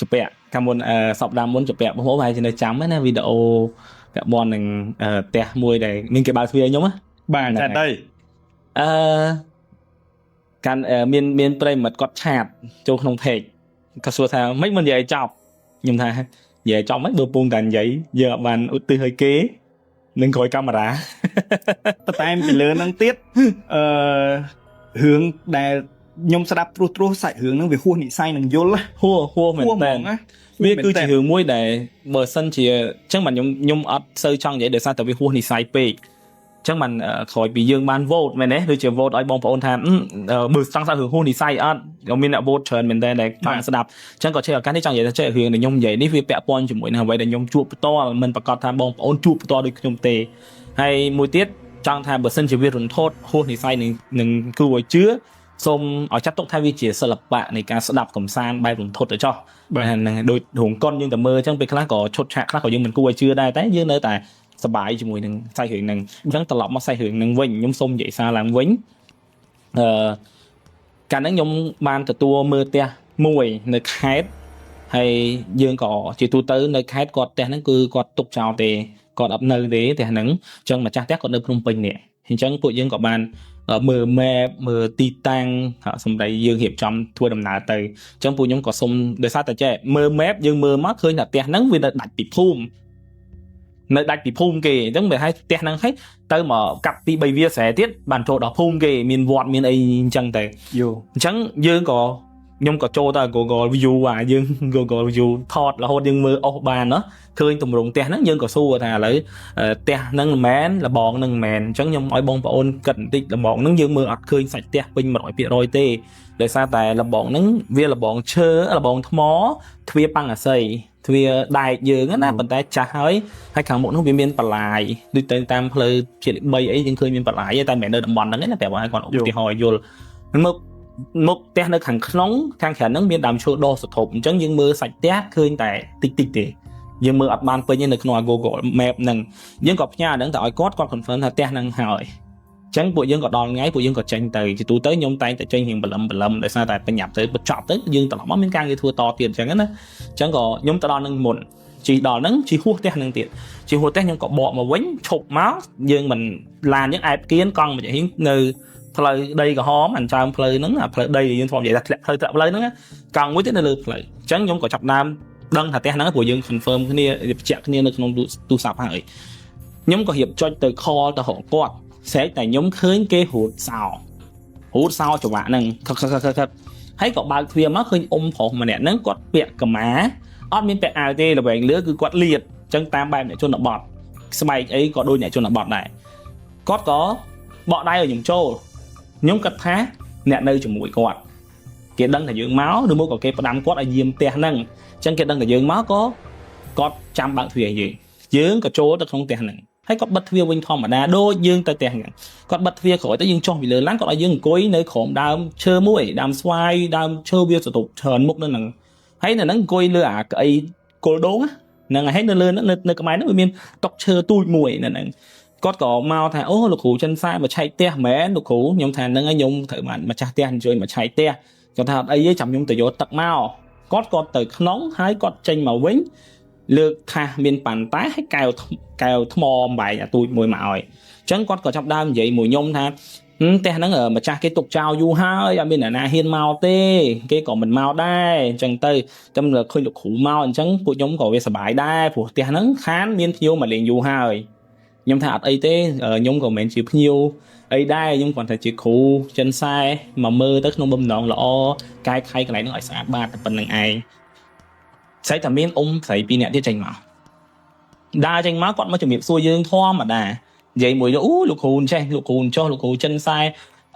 ជំពាក់កាលមុនសប្តាហ៍មុនជំពាក់បងប្អូនប្រហែលជានៅចាំណាវីដេអូពាក់ព័ន្ធនឹងផ្ទះមួយដែលមានគេបើកទ្វារខ្ញុំណា បាទចាត់ដី អឺកាន់មានប្រិមិត្តគាត់ chat ចូលក្នុង page គាត់សួរថាមិនមិននិយាយឲ្យចប់ខ្ញុំថានិយាយឲ្យចប់មិនបើពងតែនិយាយយើងអត់បានឧទ្ទិសឲ្យគេនឹងក្រោយកាមេរ៉ា បន្តែមពីលើហ្នឹងទៀតអឺរឿងដែលខ្ញុំស្ដាប់ត្រួសត្រាសសាច់រឿងហ្នឹងវាហួសនិស័យនឹងយល់ណា ហួហួមែន ហួសហ្ម តើ ងណា វាគឺជារឿងមួយដែលបើសិនជាអញ្ចឹងបាទខ្ញុំអត់សូវចង់និយាយដោយសារតែវាហួសនិស័យពេកអញ្ចឹងបានក្រោយពីយើងបាន vote មែនទេដូចជា vote ឲ្យបងប្អូនថាបើចង់ស្ដាប់រឿងហួសនិស័យអត់ក៏មានអ្នក vote ច្រើនមែនតើដែលចង់ស្ដាប់អញ្ចឹងក៏ជាឱកាសនេះចង់និយាយថាចេះរឿងដែលខ្ញុំនិយាយនេះវាពាក់ព័ន្ធជាមួយនឹងអ្វីដែលខ្ញុំជួបផ្ទាល់មិនប្រកាសថាបងប្អូនជួបផ្ទាល់ដូចខ្ញុំទេហើយមួយទៀតចង់ថាបើសិនជាវារន្ធត់ហួសនិស័យនឹងគួរឲ្យជឿសូមឲ្យចាត់ទុកថាវាជាសិល្បៈនៃការស្ដាប់កំសាន្តបែបរន្ធត់ទៅចោះ បាទ ហ្នឹងហើយដូចរោងកុនយើងតែមើលអញ្ចឹងពេលខ្លះក៏ឈុតឆាកខ្លះក៏យើងមិនគួរឲ្យជឿដែរតែយើងនៅតែសប្បាយជាមួយនឹងសាច់រឿងហ្នឹងអញ្ចឹងត្រឡប់មកសាច់រឿងហ្នឹងវិញខ្ញុំសូមនិយាយសារឡើងវិញអឺកាលហ្នឹងខ្ញុំបានទទួលមើលផ្ទះមួយនៅខេត្តហើយយើងក៏ជាទូទៅនៅខេត្តគាត់ផ្ទះហ្នឹងគឺគាត់ទុកចោលទេគាត់អត់នៅទេផ្ទះហ្នឹងអញ្ចឹងម្ចាស់ផ្ទះគាត់នៅភ្នំពេញនេះអញ្ចឹងពួកយើងក៏បានមើល map មើលទីតាំងសម្រាប់យើងរៀបចំធ្វើដំណើរទៅ អញ្ចឹងពួកខ្ញុំក៏សុំដោយសារតែចេះមើល map យើងមើលមកឃើញថាផ្ទះហ្នឹងវានៅដាច់ពីភូមិនៅដាច់ពីភូមិគេអញ្ចឹងវាឲ្យផ្ទះហ្នឹងឲ្យទៅមកកាត់ពី3វាលស្រែទៀតបានចូលដល់ភូមិគេមានវត្តមានអីអញ្ចឹងទៅ យូ អញ្ចឹងយើងក៏ខ្ញុំក៏ចូលទៅ Google View អាយើង Google View ថតរហូតយើងមើលអស់បានเนาะឃើញទម្រង់ផ្ទះហ្នឹងយើងក៏សួរថាឥឡូវផ្ទះហ្នឹងមិនមែនលបងហ្នឹងមិនមែនអញ្ចឹងខ្ញុំឲ្យបងប្អូនគិតបន្តិចលបងហ្នឹងយើងមើលអត់ឃើញសាច់ផ្ទះពេញ100%ទេដោយសារតែលបងហ្នឹងវាលបងឈើលបងថ្មទ្វារប៉ាំងអាស័យទ្វារដែកយើងណាប៉ុន្តែចាស់ហើយហើយខាងមុខនោះវាមានបន្លាយដូចទៅតាមផ្លូវជាតិ3អីយើងឃើញមានបន្លាយតែមិនមែននៅតំបន់ហ្នឹងទេណាប្រាប់ឲ្យគាត់ឧទាហរណ៍ឲ្យយល់មកមុខផ្ទះនៅខាងក្នុងខាងក្រៅហ្នឹងមានដើមឈើដុះសធប់អញ្ចឹងយើងមើលសាច់ផ្ទះឃើញតែតិចតិចទេយើងមើលអត់បានពេញទេនៅក្នុង Google Map ហ្នឹងយើងក៏ផ្ញើអាហ្នឹងទៅឲ្យគាត់គាត់ confirm ថាផ្ទះហ្នឹងហើយអញ្ចឹងពួកយើងក៏ដល់ថ្ងៃពួកយើងក៏ចេញទៅជាទូទៅខ្ញុំតែងតែចេញរៀងបលឹមបលឹមដោយសារតែបញ្ញាប់ទៅបញ្ចប់ទៅយើងត្រឡប់មកមានការងារធ្វើតទៀតអញ្ចឹងណាអញ្ចឹងក៏ខ្ញុំទៅដល់នឹងមុនជិះដល់ហ្នឹងជិះហួសផ្ទះហ្នឹងទៀតជិះហួសផ្ទះខ្ញុំក៏បកមកវិញឈប់មកយើងមិនឡានយើងអែបគៀនកង់មួយហៀងនៅផ្លូវដីក្រហមអញ្ចើមផ្លូវហ្នឹងអាផ្លូវដីដែលយើងធ្លាប់និយាយថាធ្លាក់ផ្លូវធ្លាក់ផ្លូវហ្នឹងកង់មួយទៀតនៅលើផ្លូវអញ្ចឹងខ្ញុំក៏ចាប់ដើមដឹងថាផ្ទះហ្នឹងព្រោះយើង confirm គ្នាបញ្ជាក់គ្នានៅក្នុងទូរស័ព្ទហើយខ្ញុំក៏រៀបចុចទៅ call ទៅរកគាត់ស្រែកតែខ្ញុំឃើញគេរូតសោរូតសោចង្វាក់ហ្នឹងខឹកខឹកខឹកខឹកហើយក៏បើកទ្វារមកឃើញអ៊ំប្រុសម្នាក់ហ្នឹងគាត់ពាក់កម្មាអត់មានពាក់អាវទេល្វែងលើគឺគាត់លៀតអញ្ចឹងតាមបែបអ្នកជនបទស្បែកអីក៏ដូចអ្នកជនបទដែរគាត់ក៏បកដៃឲ្យខ្ញុំចូលខ្ញុំគិតថាអ្នកនៅជាមួយគាត់គេដឹងថាយើងមកឬមកក៏គេផ្ដាំគាត់ឲ្យយាមផ្ទះហ្នឹងអញ្ចឹងគេដឹងថាយើងមកក៏គាត់ចាំបើកទ្វារឲ្យយើងយើងក៏ចូលទៅក្នុងផ្ទះហ្នឹងហើយគាត់បិទទ្វារវិញធម្មតាដូចយើងទៅផ្ទះហ្នឹងគាត់បិទទ្វារក្រោយទៅយើងចុះពីលើឡានគាត់ឲ្យយើងអង្គុយនៅក្រោមដើមឈើមួយដើមស្វាយដើមឈើវាសតុបច្រើនមុខនៅហ្នឹងហើយនៅហ្នឹងអង្គុយលើអាកៅអីគល់ដូងហ្នឹងហើយនៅលើហ្នឹងនៅក្បែរហ្នឹងវាមានតុឈើទូចមួយនៅហ្នឹងគាត់ក៏មកថាអូលោកគ្រូចិនសាមកឆែកផ្ទះមែនលោកគ្រូខ្ញុំថាហ្នឹងហើយខ្ញុំត្រូវបានម្ចាស់ផ្ទះអញ្ជើញមកឆែកផ្ទះគាត់ថាអត់អីទេចាំខ្ញុំទៅយកទឹកមកគាត់ក៏ទៅក្នុងហើយគាត់ចេញមកវិញលើកថាសមានប៉ាន់តែហើយកែវកែវថ្មអំបែងអាទូចមួយមកឲ្យអញ្ចឹងគាត់ក៏ចាប់ដើមនិយាយមួយខ្ញុំថាផ្ទះហ្នឹងម្ចាស់គេទុកចោលយូរហើយអត់មានអ្នកណាហ៊ានមកទេគេក៏មិនមកដែរអញ្ចឹងទៅតែឃើញលោកគ្រូមកអញ្ចឹងពួកខ្ញុំក៏វាសប្បាយដែរព្រោះផ្ទះហ្នឹងខានមានភ្ញៀវមកលេងយូរហើយខ្ញុំថាអត់អីទេខ្ញុំក៏មិនមែនជាភ្ញៀវអីដែរខ្ញុំគ្រាន់តែជាគ្រូចិនសែមកមើលទៅក្នុងបំណងល្អកែខៃកន្លែងហ្នឹងឲ្យស្អាតបាតតែប៉ុណ្្នឹងឯងស្អីតែមានអ៊ំស្រីពីរនាក់ទៀតចេញមកដើរចេញមកគាត់មកជំរាបសួរយើងធម្មតានិយាយមួយអូលោកគ្រូចេះលោកគ្រូចុះលោកគ្រូចិនសែ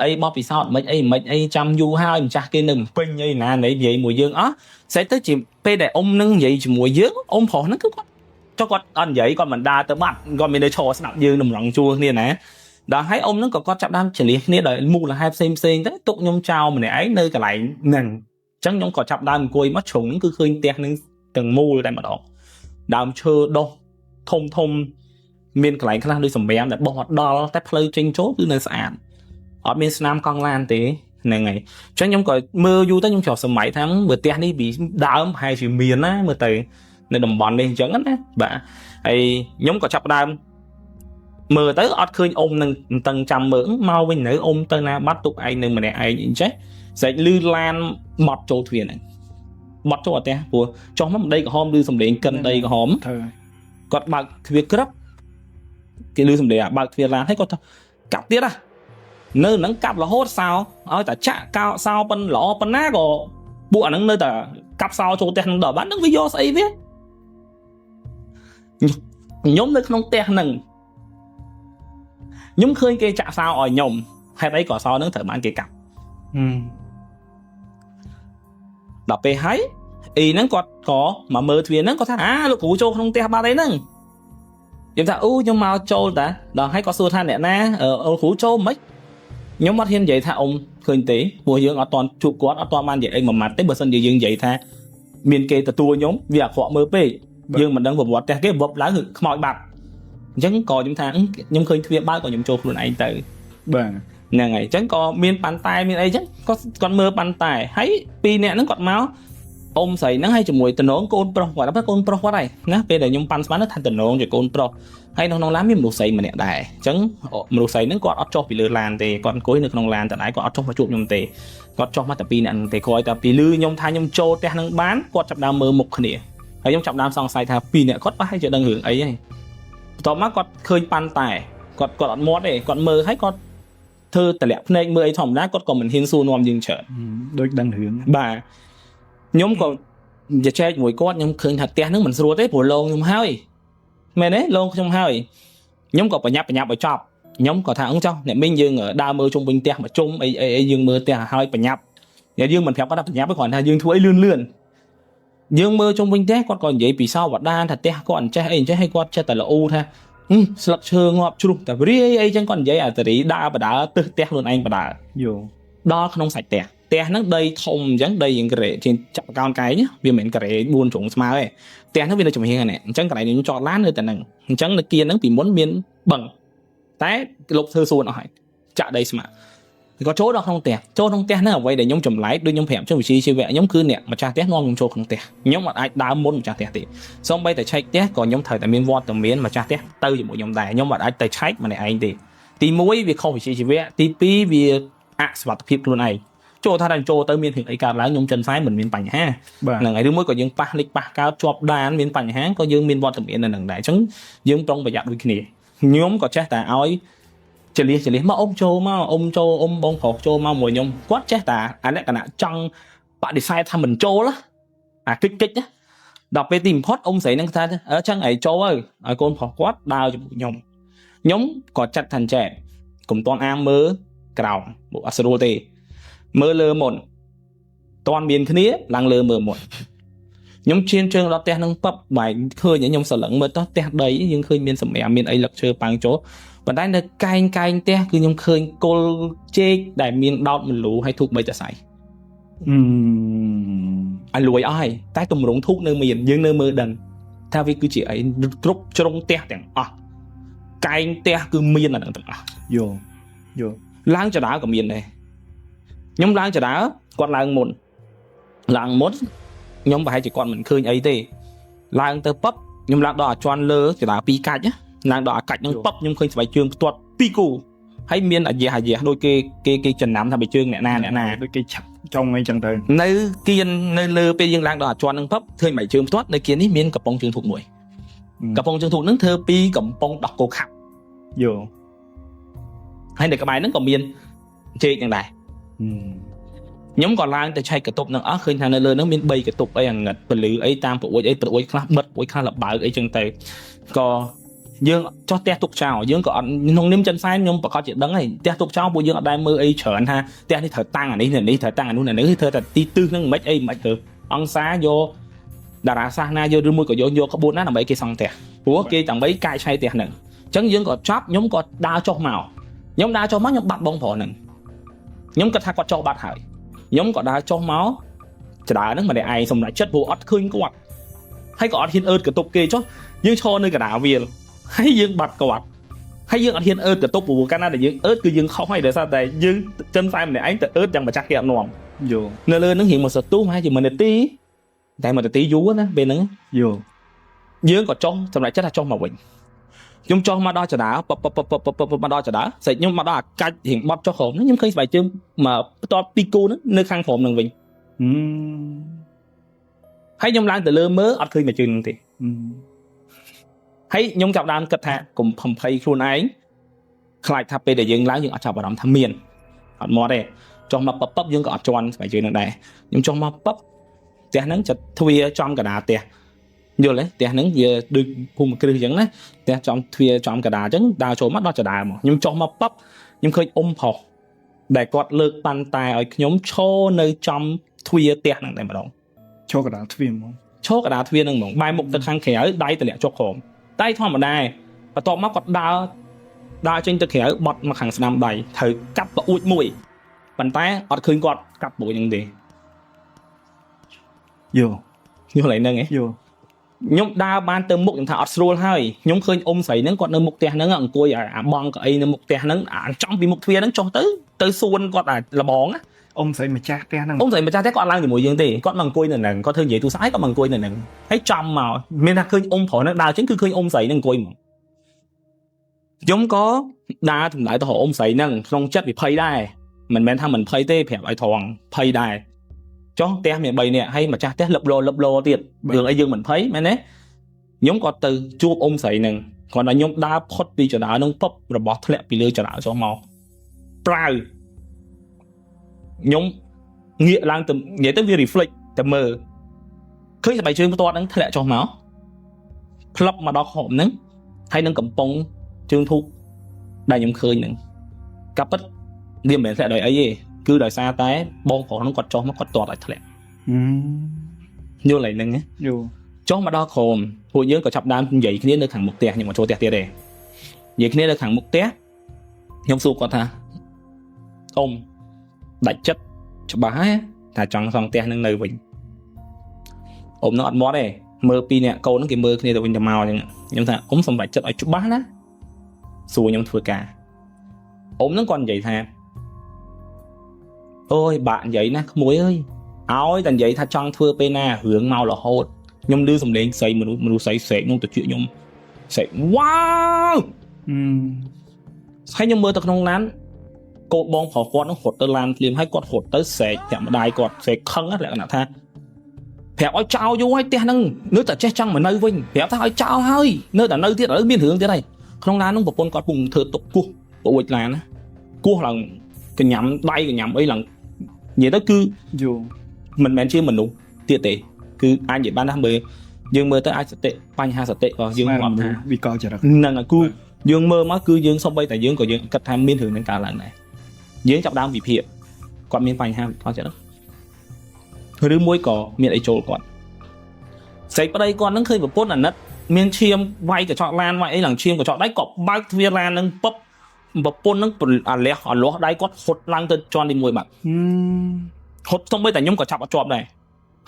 អីបោះពិសោធន៍មិនអីមិនអីចាំយូរហើយម្ចាស់គេនៅពេញអីណានិយាយមួយយើងអស់ស្អីទៅជាពេលដែលអ៊ំនឹងនិយាយជាមួយយើងអ៊ំប្រុសហ្នឹងគឺគាត់ចុះគាត់អត់និយាយគាត់មិនដើរទៅបាត់គាត់មាននៅឈរស្ដាប់យើងតម្រង់ជួរគ្នាណាដល់ហើយអ៊ំហ្នឹងក៏គាត់ចាប់ដើមចលះគ្នាដោយមូលហេតុផ្សេងផ្សេងទៅទុកខ្ញុំចោលម្នាក់ឯងនៅកន្លែងហ្នឹងអញ្ចឹងខ្ញុំក៏ចាប់ដើមអង្គុយមកជ្រុងហ្នឹងគឺឃើញផ្ទះហ្នឹងទាំងមូលតែម្ដងដើមឈើដុះធំធំមានកន្លែងខ្លះដូចសម្រាមដែលបោះអត់ដល់តែផ្លូវចេញចូលគឺនៅស្អាតអត់មានស្នាមកង់ឡានទេ ហ្នឹងហើយអញ្ចឹងខ្ញុំក៏មើលយូរទៅខ្ញុំច្រោះសម័យថាមើលផ្ទះនេះពីដើមប្រហែលជាមានណាមើលទៅនៅតំបន់នេះអញ្ចឹងណាបាទហើយខ្ញុំក៏ចាប់ផ្ដើមមើលទៅអត់ឃើញអ៊ំនឹងតឹងចាំមើលមកវិញនៅអ៊ំទៅណាបាត់ទុកឯងនៅម្នាក់ឯងអញ្ចេះស្រែកលឺឡានបត់ចូលទ្វារហ្នឹងបត់ចូលអត់ផ្ទះព្រោះចុះមកដីក្រហមឬសំឡេងកិនដីក្រហម ត្រូវ គាត់បើកទ្វារក្រឹបគេលឺសំឡេងអាបើកទ្វារឡានហើយគាត់ថាកាប់ទៀតហ่ะនៅហ្នឹងកាប់រហូតសោឲ្យតែចាក់កោសោប៉ុនល្អប៉ុណ្ណាក៏ពួកអាហ្នឹងនៅតែកាប់សោចូលផ្ទះហ្នឹងដល់បានហ្នឹងវាយកស្អីវាខ្ញុំនៅក្នុងផ្ទះហ្នឹងខ្ញុំឃើញគេចាក់សោឲ្យខ្ញុំហេតុអីក៏សោហ្នឹងត្រូវបានគេកាប់ ដល់ពេលហើយអ៊ីហ្នឹងគាត់ក៏មកមើលទ្វារហ្នឹងគាត់ថាអាលោកគ្រូចូលក្នុងផ្ទះបាត់អីហ្នឹងខ្ញុំថាអូខ្ញុំមកចូលតាដល់ហើយគាត់សួរថាអ្នកណាអឺលោកគ្រូចូលមិនខ្ញុំអត់ហ៊ាននិយាយថាអ៊ំឃើញទេព្រោះយើងអត់ទាន់ជួបគាត់អត់ទាន់បាននិយាយអីមួយម៉ាត់ទេបើសិនជាយើងនិយាយថាមានគេទទួលខ្ញុំវាអាក្រក់មើលពេកយើងមិនដឹងប្រវត្តិផ្ទះគេវឹបឡើងគឺខ្មោចបាត់អញ្ចឹងក៏ខ្ញុំថាខ្ញុំឃើញទ្វារបើកក៏ខ្ញុំចូលខ្លួនឯងទៅ បាទ ហ្នឹងហើយអញ្ចឹងក៏មានប៉ាន់តែមានអីចឹងគាត់គាត់មើលប៉ាន់តែហើយពីរនាក់ហ្នឹងគាត់មកអ៊ំស្រីហ្នឹងហើយជាមួយតំណងកូនប្រុសគាត់តែកូនប្រុសគាត់ហើយណាពេលដែលខ្ញុំប៉ាន់ស្មានថាតំណងជាកូនប្រុសហើយនៅក្នុងឡានមានមនុស្សស្រីម្នាក់ដែរអញ្ចឹងមនុស្សស្រីហ្នឹងគាត់អត់ចុះពីលើឡានទេគាត់អង្គុយនៅក្នុងឡានតដែរគាត់អត់ចុះមកជួបខ្ញុំទេគាត់ចុះមកតែពីរនាក់ហ្នឹងទេគ្រាន់តែពីលឺខ្ញុំថាខ្ញុំចូលផ្ទះហ្នឹងបានគាត់ចាប់ដើមមើលមុខគ្នាហើយខ្ញុំចាប់ដើមសង្ស័យថាពីរនាក់គាត់ប្រហែលជាដឹងរឿងអីហើយបន្ទាប់មកគាត់ឃើញប៉ាន់តែគាត់គាត់អត់មាត់ទេគាត់មើលហើយគាត់ ធ្វើតម្លាក់ភ្នែកមើលអីធម្មតាគាត់ក៏មិនហ៊ានសួរនាំយើងច្រើន ដូចដឹងរឿង បាទខ្ញុំក៏ជជែកមួយគាត់ខ្ញុំឃើញថាផ្ទះហ្នឹងមិនស្រួលទេព្រោះលងខ្ញុំហើយមែនទេលងខ្ញុំហើយខ្ញុំក៏បញ្ញាប់បញ្ញាប់ឲ្យចប់ខ្ញុំក៏ថាអឺចុះអ្នកមីងយើងដើរមើលជុំវិញផ្ទះមកជុំអីអីអីយើងមើលផ្ទះឲ្យបញ្ញាប់យើងមិនប្រាប់គាត់ថាបញ្ញាប់ទេគ្រាន់តែថាយើងធ្វើអីលឿនលឿនយើងមើលជុំវិញផ្ទះគាត់ក៏និយាយពីសោវដានថាផ្ទះគាត់អញ្ចេះអីអញ្ចេះឲ្យគាត់ចេះតែល្អថាស្លឹកឈើងាប់ជ្រុះតែរាយអីចឹងគាត់និយាយអាតារីដើរបដើទឹះផ្ទះខ្លួនឯងបដើ យោ ដល់ក្នុងសាច់ផ្ទះផ្ទះហ្នឹងដីធំអញ្ចឹងដីរៀងការ៉េជាងចាក់កោនកែងវាមិនមែនការ៉េ4ជ្រុងស្មើទេផ្ទះហ្នឹងវានៅចំហៀងហ្នឹងអញ្ចឹងកន្លែងខ្ញុំចតឡាននៅតែហ្នឹងអញ្ចឹងនៅគៀនហ្នឹងពីមុនមានបឹងតែលុបធ្វើសួនអស់ហើយចាក់ដីស្មើក៏ចូលដល់ក្នុងផ្ទះចូលក្នុងផ្ទះហ្នឹងអ្វីដែលខ្ញុំចម្លែកដូចខ្ញុំប្រាប់ចឹងវិជ្ជាជីវៈខ្ញុំគឺអ្នកម្ចាស់ផ្ទះនាំខ្ញុំចូលក្នុងផ្ទះខ្ញុំអត់អាចដើរមុនម្ចាស់ផ្ទះទេសូម្បីតែឆែកផ្ទះក៏ខ្ញុំត្រូវតែមានវត្តមានម្ចាស់ផ្ទះទៅជាមួយខ្ញុំដែរខ្ញុំអត់អាចទៅឆែកម្នាក់ឯងទេទី1វាខុសវិជ្ជាជីវៈទី2វាអសុវត្ថិភាពខ្លួនឯងចូលថាដល់ចូលទៅមានរឿងអីកើតឡើងខ្ញុំចិនសែមិនមានបញ្ហា បាទ ហ្នឹងហើយឬមួយក៏យើងប៉ះលិចប៉ះកើតជាប់ដានមានបញ្ហាក៏យើងមានវត្តមាននៅនឹងដែរអញ្ចឹងយើងប្រុងប្រយ័ត្នដូចគ្នាខ្ញុំក៏ចេះតែឲ្យចលះចលះមកអ៊ំចូលមកអ៊ំចូលអ៊ំបងប្រុសចូលមកមួយខ្ញុំគាត់ចេះតែអាលក្ខណៈចង់បដិសេធថាមិនចូលណាអាគិចគិចណាដល់ពេលទីបំផុតអ៊ំស្រីហ្នឹងថាអឺចឹងឯងចូលទៅឲ្យកូនប្រុសគាត់ដើរជាមួយខ្ញុំខ្ញុំក៏ចាត់ថាអញ្ចេះកុំតន់អាមមើលក្រោមព្រោះអត់ស្រួលទេមើលលើមុនតន់មានគ្នាឡើងលើមើលមុនខ្ញុំឈានជើងដល់ផ្ទះហ្នឹងពឹបបែកឃើញខ្ញុំសលឹងមើលទៅផ្ទះដីយើងឃើញមានសម្រាមមានអីលឹកឈើប៉ាំងចូលប៉ុន្តែនៅកែងកែងផ្ទះគឺខ្ញុំឃើញគល់ជែកដែលមានដោតម្លូហើយធូបបីតសៃ អឺ ឲ្យលួយអស់ហើយតែតម្រងធូបនៅមានយើងនៅមើលដឹងថាវាគឺជាអីគ្រប់ជ្រុងផ្ទះទាំងអស់កែងផ្ទះគឺមានអាហ្នឹងទាំងអស់ យោយោ ឡើងចដើក៏មានដែរខ្ញុំឡើងចដើគាត់ឡើងមុនឡើងមុនខ្ញុំប្រហែលជាគាត់មិនឃើញអីទេឡើងទៅពឹបខ្ញុំឡើងដល់អាជាន់លើចដើពីរកាច់ណាឡើងដល់អាកាច់ហ្នឹងពឹបខ្ញុំឃើញស្បែកជើងផ្ទាត់ពីរគូហើយមានអាយះអាយះដូចគេគេគេចំណាំថាបែកជើងអ្នកណាអ្នកណា ដូចគេឆាប់ចុងអីចឹងទៅ នៅគៀននៅលើពេលយើងឡើងដល់អាជាន់ហ្នឹងពឹបឃើញបែកជើងផ្ទាត់នៅគៀននេះមានកំប៉ុងជើងធូបមួយកំប៉ុងជើងធូបហ្នឹងធ្វើពីកំប៉ុងដោះគោខាប់ យោ ហើយនៅក្បែរហ្នឹងក៏មានជែកហ្នឹងដែរ ខ្ញុំក៏ឡើងទៅឆែកកន្ទប់នឹងអស់ឃើញថានៅលើហ្នឹងមាន3កន្ទប់អីអាងឹតពលឺអីតាមប្រួយអីប្រួយខ្លះបិទប្រួយខ្លះលបើកអីចឹងទៅក៏យើងចោះផ្ទះទុកចោលយើងក៏អត់ក្នុងនាមចិនសែនខ្ញុំប្រកាសជាដឹងហើយផ្ទះទុកចោលពួកយើងអត់ដែលមើលអីច្រើនថាផ្ទះនេះត្រូវតាំងអានេះនេះត្រូវតាំងអានោះនេះត្រូវតែទីទិសហ្នឹងមិនអីមិនទៅអង្គសាយកតារាសាសនាយកឬមួយក៏យកយកក្បួនណាដើម្បីគេសង់ផ្ទះព្រោះគេដើម្បីកាយឆៃផ្ទះហ្នឹងអញ្ចឹងយើងក៏ចាប់ខ្ញុំក៏ដើរចុះមកខ្ញុំដើរចុះមកខ្ញុំបាត់បងប្រុសហ្នឹងខ្ញុំគិតថាគាត់ចុះបាត់ហើយ ខ្ញុំក៏ដើរចុះមកចដើហ្នឹងម្នាក់ឯងសម្រាប់ចិត្តព្រោះអត់ឃើញគាត់ហើយក៏អត់ហ៊ានអឺតកន្ទប់គេចុះយើងឈរនៅកណ្ដាលវាលហើយយើងបាត់គាត់ ហើយយើងអត់ហ៊ានអឺតកតុបព្រោះកាលណាដែលយើងអឺតគឺយើងខុសហើយដោយសារតែយើងចិនខ្សែម្នាក់ឯងទៅអឺតយ៉ាងម្ចាស់គេអត់នាំ យល់ នៅលើហ្នឹងរៀងមកសន្ទុះប្រហែលជាមួយនាទីតែមួយនាទីយូរណាពេលហ្នឹង យល់ យើងក៏ចុះសម្រាប់ចិត្តថាចុះមកវិញខ្ញុំចុះមកដល់ចដាពពពពពពមកដល់ចដាស្អែកខ្ញុំមកដល់អាកាច់រៀងបត់ចុះក្រោមហ្នឹងខ្ញុំឃើញស្បែកជើងមកបន្ទាត់ពីរគូហ្នឹងនៅខាងក្រោមហ្នឹងវិញ ហឹម ហើយខ្ញុំឡើងទៅលើមើលអត់ឃើញមួយជើងហ្នឹងទេ ហឹម ហើយខ្ញុំចាប់ដើមគិតថាកុំភភ័យខ្លួនឯងខ្លាចថាពេលដែលយើងឡើងយើងអត់ចាប់អារម្មណ៍ថាមានអត់មកទេចុះមកពពពយើងក៏អត់ជន់ស្បែកជើងហ្នឹងដែរខ្ញុំចុះមកពពផ្ទះហ្នឹងចិត្តទ្វារចំកណ្ដាលផ្ទះយល់ទេផ្ទះហ្នឹងវាដូចភូមិគ្រឹះអញ្ចឹងណាផ្ទះចំទ្វារចំកណ្ដាលអញ្ចឹងដើរចូលមកដល់ចដាមកខ្ញុំចុះមកពពខ្ញុំឃើញអ៊ំប្រុសដែលគាត់លើកប៉ាន់តែឲ្យខ្ញុំឈរនៅចំទ្វារផ្ទះហ្នឹងតែម្ដង ចូលកណ្ដាលទ្វារហ្មង ឈរកណ្ដាលទ្វារហ្នឹងហ្មងបែរមុខទៅខាងក្រៅដៃតម្លាក់ចុះក្រោមដៃធម្មតាបន្ទាប់មកគាត់ដើរដើរចេញទៅក្រៅបត់មកខាងស្ដាំដៃត្រូវកាប់ប្អួចមួយប៉ុន្តែអត់ឃើញគាត់កាប់ប្អួចហ្នឹងទេ យល់ យល់ហើយហ្នឹងឯង យល់ ខ្ញុំដើរបានទៅមុខខ្ញុំថាអត់ស្រួលហើយខ្ញុំឃើញអ៊ំស្រីហ្នឹងគាត់នៅមុខផ្ទះហ្នឹងអង្គុយអាបងកៅអីនៅមុខផ្ទះហ្នឹងអាចំពីមុខទ្វារហ្នឹងចុះទៅទៅសួនគាត់អាលបងណា អ៊ំស្រីម្ចាស់ផ្ទះហ្នឹង អ៊ំស្រីម្ចាស់ផ្ទះគាត់អត់ឡើងជាមួយយើងទេគាត់មកអង្គុយនៅហ្នឹងគាត់ធ្វើនិយាយទូរស័ព្ទហើយគាត់មកអង្គុយនៅហ្នឹងហើយចំមកមានថាឃើញអ៊ំប្រុសហ្នឹងដើរចេញគឺឃើញអ៊ំស្រីហ្នឹងអង្គុយហ្មងខ្ញុំក៏ដើរចម្លើយទៅរកអ៊ំស្រីហ្នឹងក្នុងចិត្តវិភ័យដែរមិនមែនថាមិនភ័យទេប្រាប់ឲ្យត្រង់ភ័យដែរចុះផ្ទះមាន3នាក់ហើយម្ចាស់ផ្ទះលឹបលោលឹបលោទៀតរឿងអីយើងមិនភ័យមែនទេខ្ញុំក៏ទៅជួបអ៊ំស្រីហ្នឹងគ្រាន់តែខ្ញុំដើរផុតពីចដើហ្នឹងពឹបរបស់ធ្លាក់ពីលើចដើចុះមកប្រាវខ្ញុំ ងាកឡើងទៅនិយាយទៅវា reflect តែមើលឃើញស្បែកជើងផ្ទាត់ហ្នឹងធ្លាក់ចុះមកផ្លឹបមកដល់ខោមហ្នឹងហើយនឹងកំប៉ុងជើងធូបដែលខ្ញុំឃើញហ្នឹងកាប់ពិតវាមិនមែនធ្លាក់ដោយអីទេគឺដោយសារតែបងប្រុសហ្នឹងគាត់ចុះមកគាត់ទាត់ឲ្យធ្លាក់ ហឹម យល់ហើយហ្នឹងណា យល់ ចុះមកដល់ក្រោមពួកយើងក៏ចាប់ដើមនិយាយគ្នានៅខាងមុខផ្ទះខ្ញុំមកចូលផ្ទះទៀតទេនិយាយគ្នានៅខាងមុខផ្ទះខ្ញុំសួរគាត់ថាអ៊ំដាច់ចិត្តច្បាស់ហើយថាចង់សង់ផ្ទះនឹងនៅវិញអ៊ំនឹងអត់មាត់ទេមើលពីរអ្នកកូនហ្នឹងគេមើលគ្នាទៅវិញទៅមកអញ្ចឹងខ្ញុំថាអ៊ំសម្រេចចិត្តឲ្យច្បាស់ណាសួរខ្ញុំធ្វើការអ៊ំហ្នឹងគាត់និយាយថាអូយបាក់និយាយណាក្មួយអើយឲ្យតែនិយាយថាចង់ធ្វើពេលណារឿងមករហូត ខ្ញុំឮសំឡេងស្រីមនុស្សមនុស្សស្រីស្រែកក្នុងត្រចៀកខ្ញុំស្រែកវ៉ាវ ហឹម ហើយខ្ញុំមើលទៅក្នុងឡានកូនបងប្រុសគាត់នឹងរត់ទៅឡានភ្លាមហើយគាត់រត់ទៅស្រែកប្រាប់ម្ដាយគាត់ស្រែកខឹងណាលក្ខណៈថាប្រាប់ឲ្យចោលយូរហើយផ្ទះហ្នឹងនៅតែចេះចង់មកនៅវិញប្រាប់ថាឲ្យចោលហើយនៅតែនៅទៀតឥឡូវមានរឿងទៀតហើយក្នុងឡានហ្នឹងប្រពន្ធគាត់ពុំធ្វើទុកគោះប្អួចឡានណាគោះឡើងកញ្ញាំដៃកញ្ញាំអីឡើងនិយាយទៅគឺ យល់ មិនមែនជាមនុស្សទៀតទេគឺអាចនិយាយបានថាមើលយើងមើលទៅអាចសតិបញ្ហាសតិក៏យើងងាប់ថា វិកលចរិត ហ្នឹងហើយគឺយើងមើលមកគឺយើងសំបីតែយើងក៏យើងគិតថាមានរឿងហ្នឹងកើតឡើងដែរយើងចាប់ដើមវិភាគគាត់មានបញ្ហាវិកលចរិតឬមួយក៏មានអីចូលគាត់ស្រីប្តីគាត់ហ្នឹងឃើញប្រពន្ធអាណិតមានឈាមវាយកញ្ចក់ឡានវាយអីឡើងឈាមកញ្ចក់ដៃក៏បើកទ្វារឡានហ្នឹងពឹបប្រពន្ធហ្នឹងអាលះអាលាស់ដៃគាត់ហត់ឡើងទៅជាន់ទី1បាទ ហឹម ហត់សំបីតែខ្ញុំក៏ចាប់អត់ជាប់ដែរ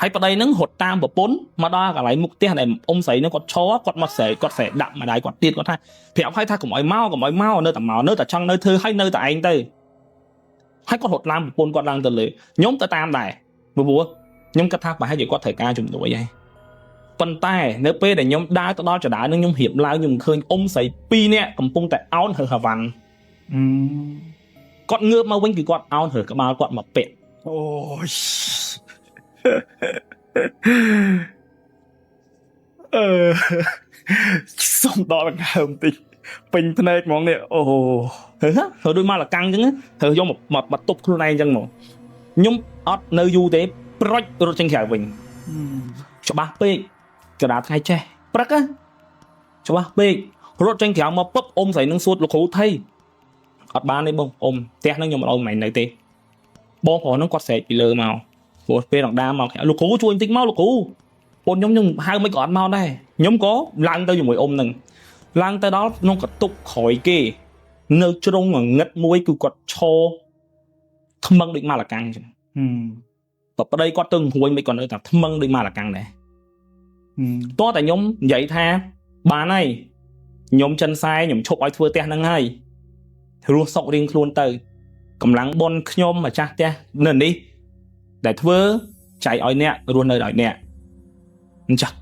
ហើយប្តីហ្នឹងរត់តាមប្រពន្ធមកដល់កន្លែងមុខផ្ទះដែលអ៊ំស្រីហ្នឹងគាត់ឈរគាត់មកស្រែកគាត់ស្រែកដាក់ម្ដាយគាត់ទៀតគាត់ថាប្រាប់ឲ្យថាកុំឲ្យមកកុំឲ្យមកនៅតែមកនៅតែចង់នៅធ្វើឲ្យនៅតែឯងទៅហើយគាត់រត់ឡើងប្រពន្ធគាត់ឡើងទៅលើខ្ញុំទៅតាមដែរព្រោះខ្ញុំគិតថាប្រហែលជាគាត់ត្រូវការជំនួយហើយប៉ុន្តែនៅពេលដែលខ្ញុំដើរទៅដល់ចដានឹងខ្ញុំរៀបឡើងខ្ញុំឃើញអ៊ំស្រីពីរនាក់កំពុងតែអោនរើសអវ៉ាន់ ហឹម គាត់ងើបមកវិញគឺគាត់អោនរើសក្បាលគាត់មកពាក់ អូយអឺសុំដកដង្ហើមតិចពេញភ្នែកហ្មងនេះអូ រើសរើសដូចមកលកាំងអញ្ចឹងរើសយកមកមកមកទប់ខ្លួនឯងអញ្ចឹងហ្មងខ្ញុំអត់នៅយូរទេប្រុចរត់ចេញក្រៅវិញច្បាស់ពេកកណ្ដាលថ្ងៃចេះព្រឹកណាច្បាស់ពេករត់ចេញក្រៅមកពឹបអ៊ំស្រីនឹងសួតលោកគ្រូថៃអត់បានទេបងអ៊ំផ្ទះហ្នឹងខ្ញុំអត់អ៊ំមិននៅទេបងប្រុសហ្នឹងគាត់ស្រែកពីលើមកព្រោះពេលដណ្ដើមមកលោកគ្រូជួយបន្តិចមកលោកគ្រូប្អូនខ្ញុំខ្ញុំហៅមិនក៏អត់មកដែរខ្ញុំក៏ឡើងទៅជាមួយអ៊ំហ្នឹងឡើងទៅដល់ក្នុងកន្ទប់ក្រោយគេ នៅជ្រុងងងឹតមួយគឺគាត់ឈរថ្មឹងដូចម៉ាឡាកាំងអញ្ចឹង ហឹម បើប្តីគាត់ទៅហួយមិនគាត់នៅតែថ្មឹងដូចម៉ាឡាកាំងដែរ ហឹម តោះតែខ្ញុំនិយាយថាបានហើយ ខ្ញុំចិនសែខ្ញុំឈប់ឲ្យធ្វើផ្ទះហ្នឹងហើយរស់សុករៀងខ្លួនទៅកម្លាំងបុណ្យខ្ញុំម្ចាស់ផ្ទះនៅនេះដែលធ្វើចែកឲ្យអ្នករស់នៅដោយអ្នកអញ្ចឹង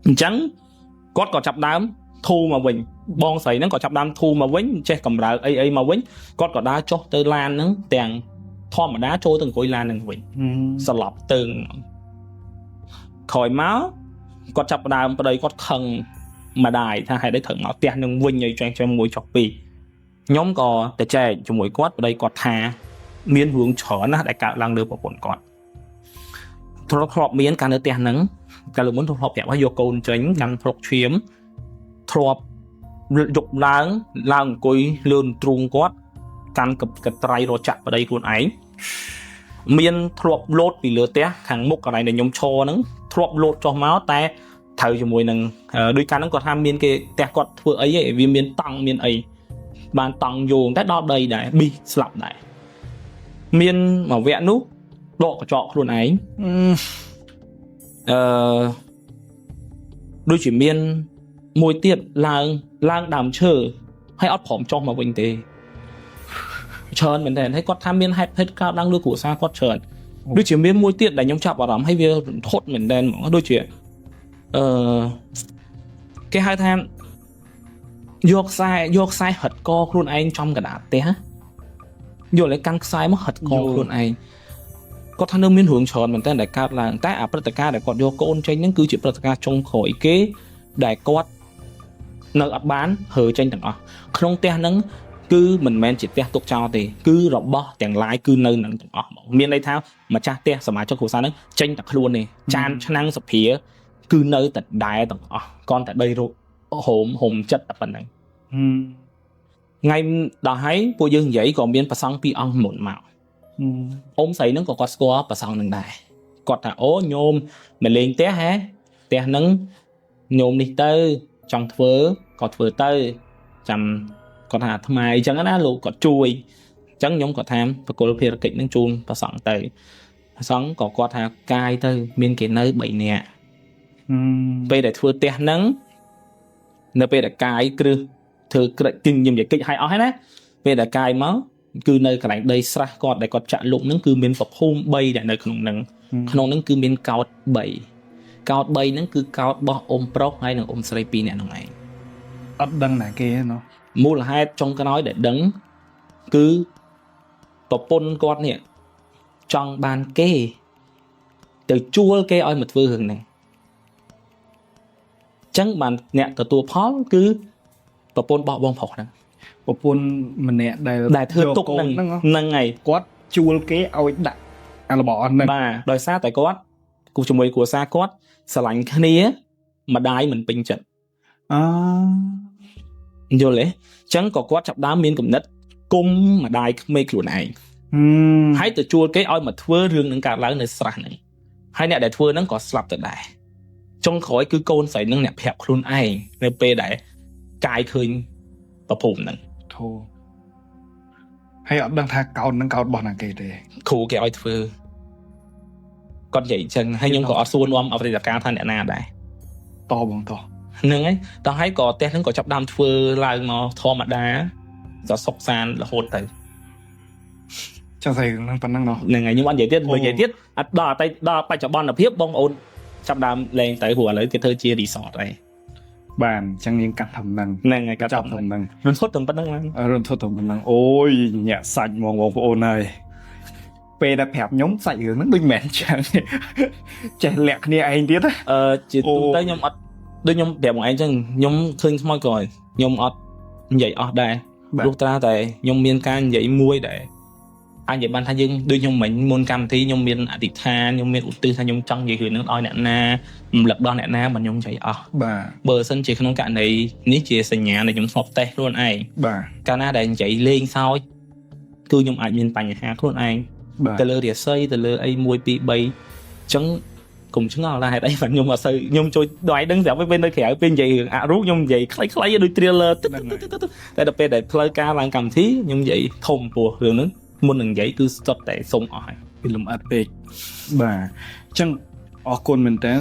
អញ្ចឹងគាត់ក៏ចាប់ដើមធូរមកវិញបងស្រីហ្នឹងក៏ចាប់ដើមធូរមកវិញចេះកម្រើកអីអីមកវិញគាត់ក៏ដើរចុះទៅឡានហ្នឹងទាំងធម្មតាចូលទៅអង្គុយឡានហ្នឹងវិញ ស្លាប់តឹងក្រោយមកគាត់ចាប់ផ្ដើមប្តីគាត់ខឹងម្ដាយថាហេតុអីត្រូវមកផ្ទះនឹងវិញឲ្យចែងចែងមួយចុះពីរខ្ញុំក៏ទៅចែកជាមួយគាត់ប្តីគាត់ថាមានរឿងច្រើនណាស់ដែលកើតឡើងលើប្រពន្ធគាត់ធ្លាប់ធ្លាប់មានការនៅផ្ទះហ្នឹងកាលលើមុនធ្លាប់ប្រាប់ថាយកកូនចេញកាន់ផ្លុកឈាមធ្លាប់យប់ឡើងឡើងអង្គុយលឿនទ្រូងគាត់កាន់កត្រៃរចក្រប្តីខ្លួនឯង មានធ្លាប់លោតពីលើផ្ទះខាងមុខកន្លែងដែលខ្ញុំឈរហ្នឹងធ្លាប់លោតចុះមកតែត្រូវជាមួយនឹងដោយកាលហ្នឹងគាត់ថាមានគេផ្ទះគាត់ធ្វើអីឯងវាមានតង់មានអីបានតង់យោងតែដល់ដីដែរប៊ីស្លាប់ដែរមានមួយវគ្គនោះដកកញ្ចក់ខ្លួនឯងអឺដូចជាមានមួយទៀតឡើងឡើងដើមឈើហើយអត់ព្រមចុះមកវិញទេច្រើនមែនតើហើយគាត់ថាមានហេតុភេទកើតឡើងលើគ្រួសារគាត់ច្រើនដូចជាមានមួយទៀតដែលខ្ញុំចាប់អារម្មណ៍ហើយវារន្ធត់មែនតើហ្មងដូចជាអឺគេហៅថាយកខ្សែយកខ្សែហិតកខ្លួនឯងចំកណ្ដាលផ្ទះយល់ឲ្យកាន់ខ្សែមកហិតកខ្លួនឯងគាត់ថានៅមានរឿងច្រើនមែនតើដែលកើតឡើងតែអាព្រឹត្តិការណ៍ដែលគាត់យកកូនចេញហ្នឹងគឺជាព្រឹត្តិការណ៍ចុងក្រោយគេដែលគាត់នៅអត់បានហើចេញទាំងអស់ក្នុងផ្ទះហ្នឹងគឺមិនមែនជាផ្ទះទុកចោលទេគឺរបស់ទាំងឡាយគឺនៅនឹងទាំងអស់ហ្មងមានន័យថាម្ចាស់ផ្ទះសមាជិកគ្រួសារហ្នឹងចេញតែខ្លួនទេចានឆ្នាំងសភាគឺនៅតែដែរទាំងអស់គ្រាន់តែដីរហូមហុំចិត្តតែប៉ុណ្្នឹងថ្ងៃដល់ហើយពួកយើងនិយាយក៏មានប្រសង់ពីរអង្គមុនមកអ៊ំស្រីហ្នឹងក៏គាត់ស្គាល់ប្រសង់ហ្នឹងដែរគាត់ថាអូញោមមកលេងផ្ទះហ៎ផ្ទះហ្នឹងញោមនេះទៅចង់ធ្វើក៏ធ្វើទៅចាំគាត់ថាអាត្មាអីចឹងណាលោកគាត់ជួយអញ្ចឹងខ្ញុំក៏ថាបកគលភារកិច្ចនឹងជូនប្រសង់ទៅប្រសង់ក៏គាត់ថាកាយទៅមានគេនៅ3នាក់ពេលដែលធ្វើផ្ទះហ្នឹងនៅពេលដែលកាយគ្រឹះធ្វើក្រិចគិញខ្ញុំនិយាយកិច្ចឲ្យអស់ហើយណាពេលដែលកាយមកគឺនៅកន្លែងដីស្រះគាត់ដែលគាត់ចាក់លុបហ្នឹងគឺមានប្រភូមិ3ដែលនៅក្នុងហ្នឹងក្នុងហ្នឹងគឺមានកោត3កោត3ហ្នឹងគឺកោតរបស់អ៊ំប្រុសហើយនិងអ៊ំស្រី2នាក់ហ្នឹងឯងអត់ដឹងណាគេណោះមូលហេតុចុងក្រោយដែលដឹងគឺប្រពន្ធគាត់នេះចង់បានគេទៅជួលគេឲ្យមកធ្វើរឿងហ្នឹងចឹងបានអ្នកទទួលផលគឺប្រពន្ធរបស់បងប្រុសហ្នឹងប្រពន្ធម្នាក់ដែលធ្វើទុកហ្នឹងហ្នឹងហើយគាត់ជួលគេឲ្យដាក់អារបស់អស់ហ្នឹងបាទដោយសារតែគាត់គូជាមួយគ្រួសារគាត់ស្រឡាញ់គ្នាម្ដាយមិនពេញចិត្តអយល់ទេចឹងក៏គាត់ចាប់ដើមមានគំនិតគុំម្ដាយក្មេកខ្លួនឯងហើយទៅជួលគេឲ្យមកធ្វើរឿងនឹងកើតឡើងនៅស្រះហ្នឹងហើយអ្នកដែលធ្វើហ្នឹងក៏ស្លាប់ទៅដែរចុងក្រោយគឺកូនស្រីនឹងអ្នកប្រាប់ខ្លួនឯងនៅពេលដែលកាយឃើញប្រភពហ្នឹងធូហើយអត់ដឹងថាកោតហ្នឹងកោតរបស់ណាគេទេគ្រូគេឲ្យធ្វើគាត់និយាយអញ្ចឹងហើយខ្ញុំក៏អត់សួរនាំអបរិយាការថាអ្នកណាដែរតបងតហ្នឹងហើយតោះហើយក៏ផ្ទះហ្នឹងក៏ចាប់ដើមធ្វើឡើងមកធម្មតាសសុកសានរហូតទៅចាំស្អីហ្នឹងប៉ុណ្ណឹងណោះហ្នឹងហើយខ្ញុំអត់និយាយទៀតបើនិយាយទៀតអត់ដល់តែដល់បច្ចុប្បន្នភាពបងប្អូនចាប់ដើមលេងទៅព្រោះឥឡូវគេធ្វើជា resort ហើយបាទអញ្ចឹងយើងកាត់ធំហ្នឹងហ្នឹងហើយកាត់ធំហ្នឹងរន្ធត់តែប៉ុណ្្នឹងហ្នឹងរន្ធត់តែប៉ុណ្្នឹងអូយញាក់សាច់ហ្មងបងប្អូនហើយពេលដែលប្រាប់ខ្ញុំសាច់រឿងហ្នឹងដូចមិនមែនចឹងចេះលាក់គ្នាឯងទៀតជាទូទៅខ្ញុំអត់ដូចខ្ញុំប្រាប់បងឯងចឹងខ្ញុំឃើញខ្មោចក៏ខ្ញុំអត់និយាយអស់ដែរព្រោះត្រាតែខ្ញុំមានការនិយាយមួយដែលអាចនិយាយបានថាយើងដូចខ្ញុំមិញមុនកម្មវិធីខ្ញុំមានអធិដ្ឋានខ្ញុំមានឧទ្ទិសថាខ្ញុំចង់និយាយរឿងហ្នឹងឲ្យអ្នកណារំលឹកដល់អ្នកណាបើខ្ញុំនិយាយអស់បាទបើសិនជាក្នុងករណីនេះជាសញ្ញាដែលខ្ញុំធ្លាប់តេស្តខ្លួនឯងបាទកាលណាដែលនិយាយលេងសើចគឺខ្ញុំអាចមានបញ្ហាខ្លួនឯងទៅលើរាសីទៅលើអី1 2 3អញ្ចឹងកុំឆ្ងល់ថាហេតុអីបាទខ្ញុំអត់សូវខ្ញុំជួយដល់ឯងដឹងស្រាប់ពេលនៅក្រៅពេលនិយាយរឿងអរូបខ្ញុំនិយាយខ្លីៗដូច trailer តែដល់ពេលដែលផ្លូវការឡើងកម្មវិធីខ្ញុំនិយាយធំពោះរឿងហ្នឹងមុននឹងនិយាយគឺស្ទាត់តែសុំអស់ហើយ ពីលំអិតពេកបាទអញ្ចឹង អរគុណមែនតើ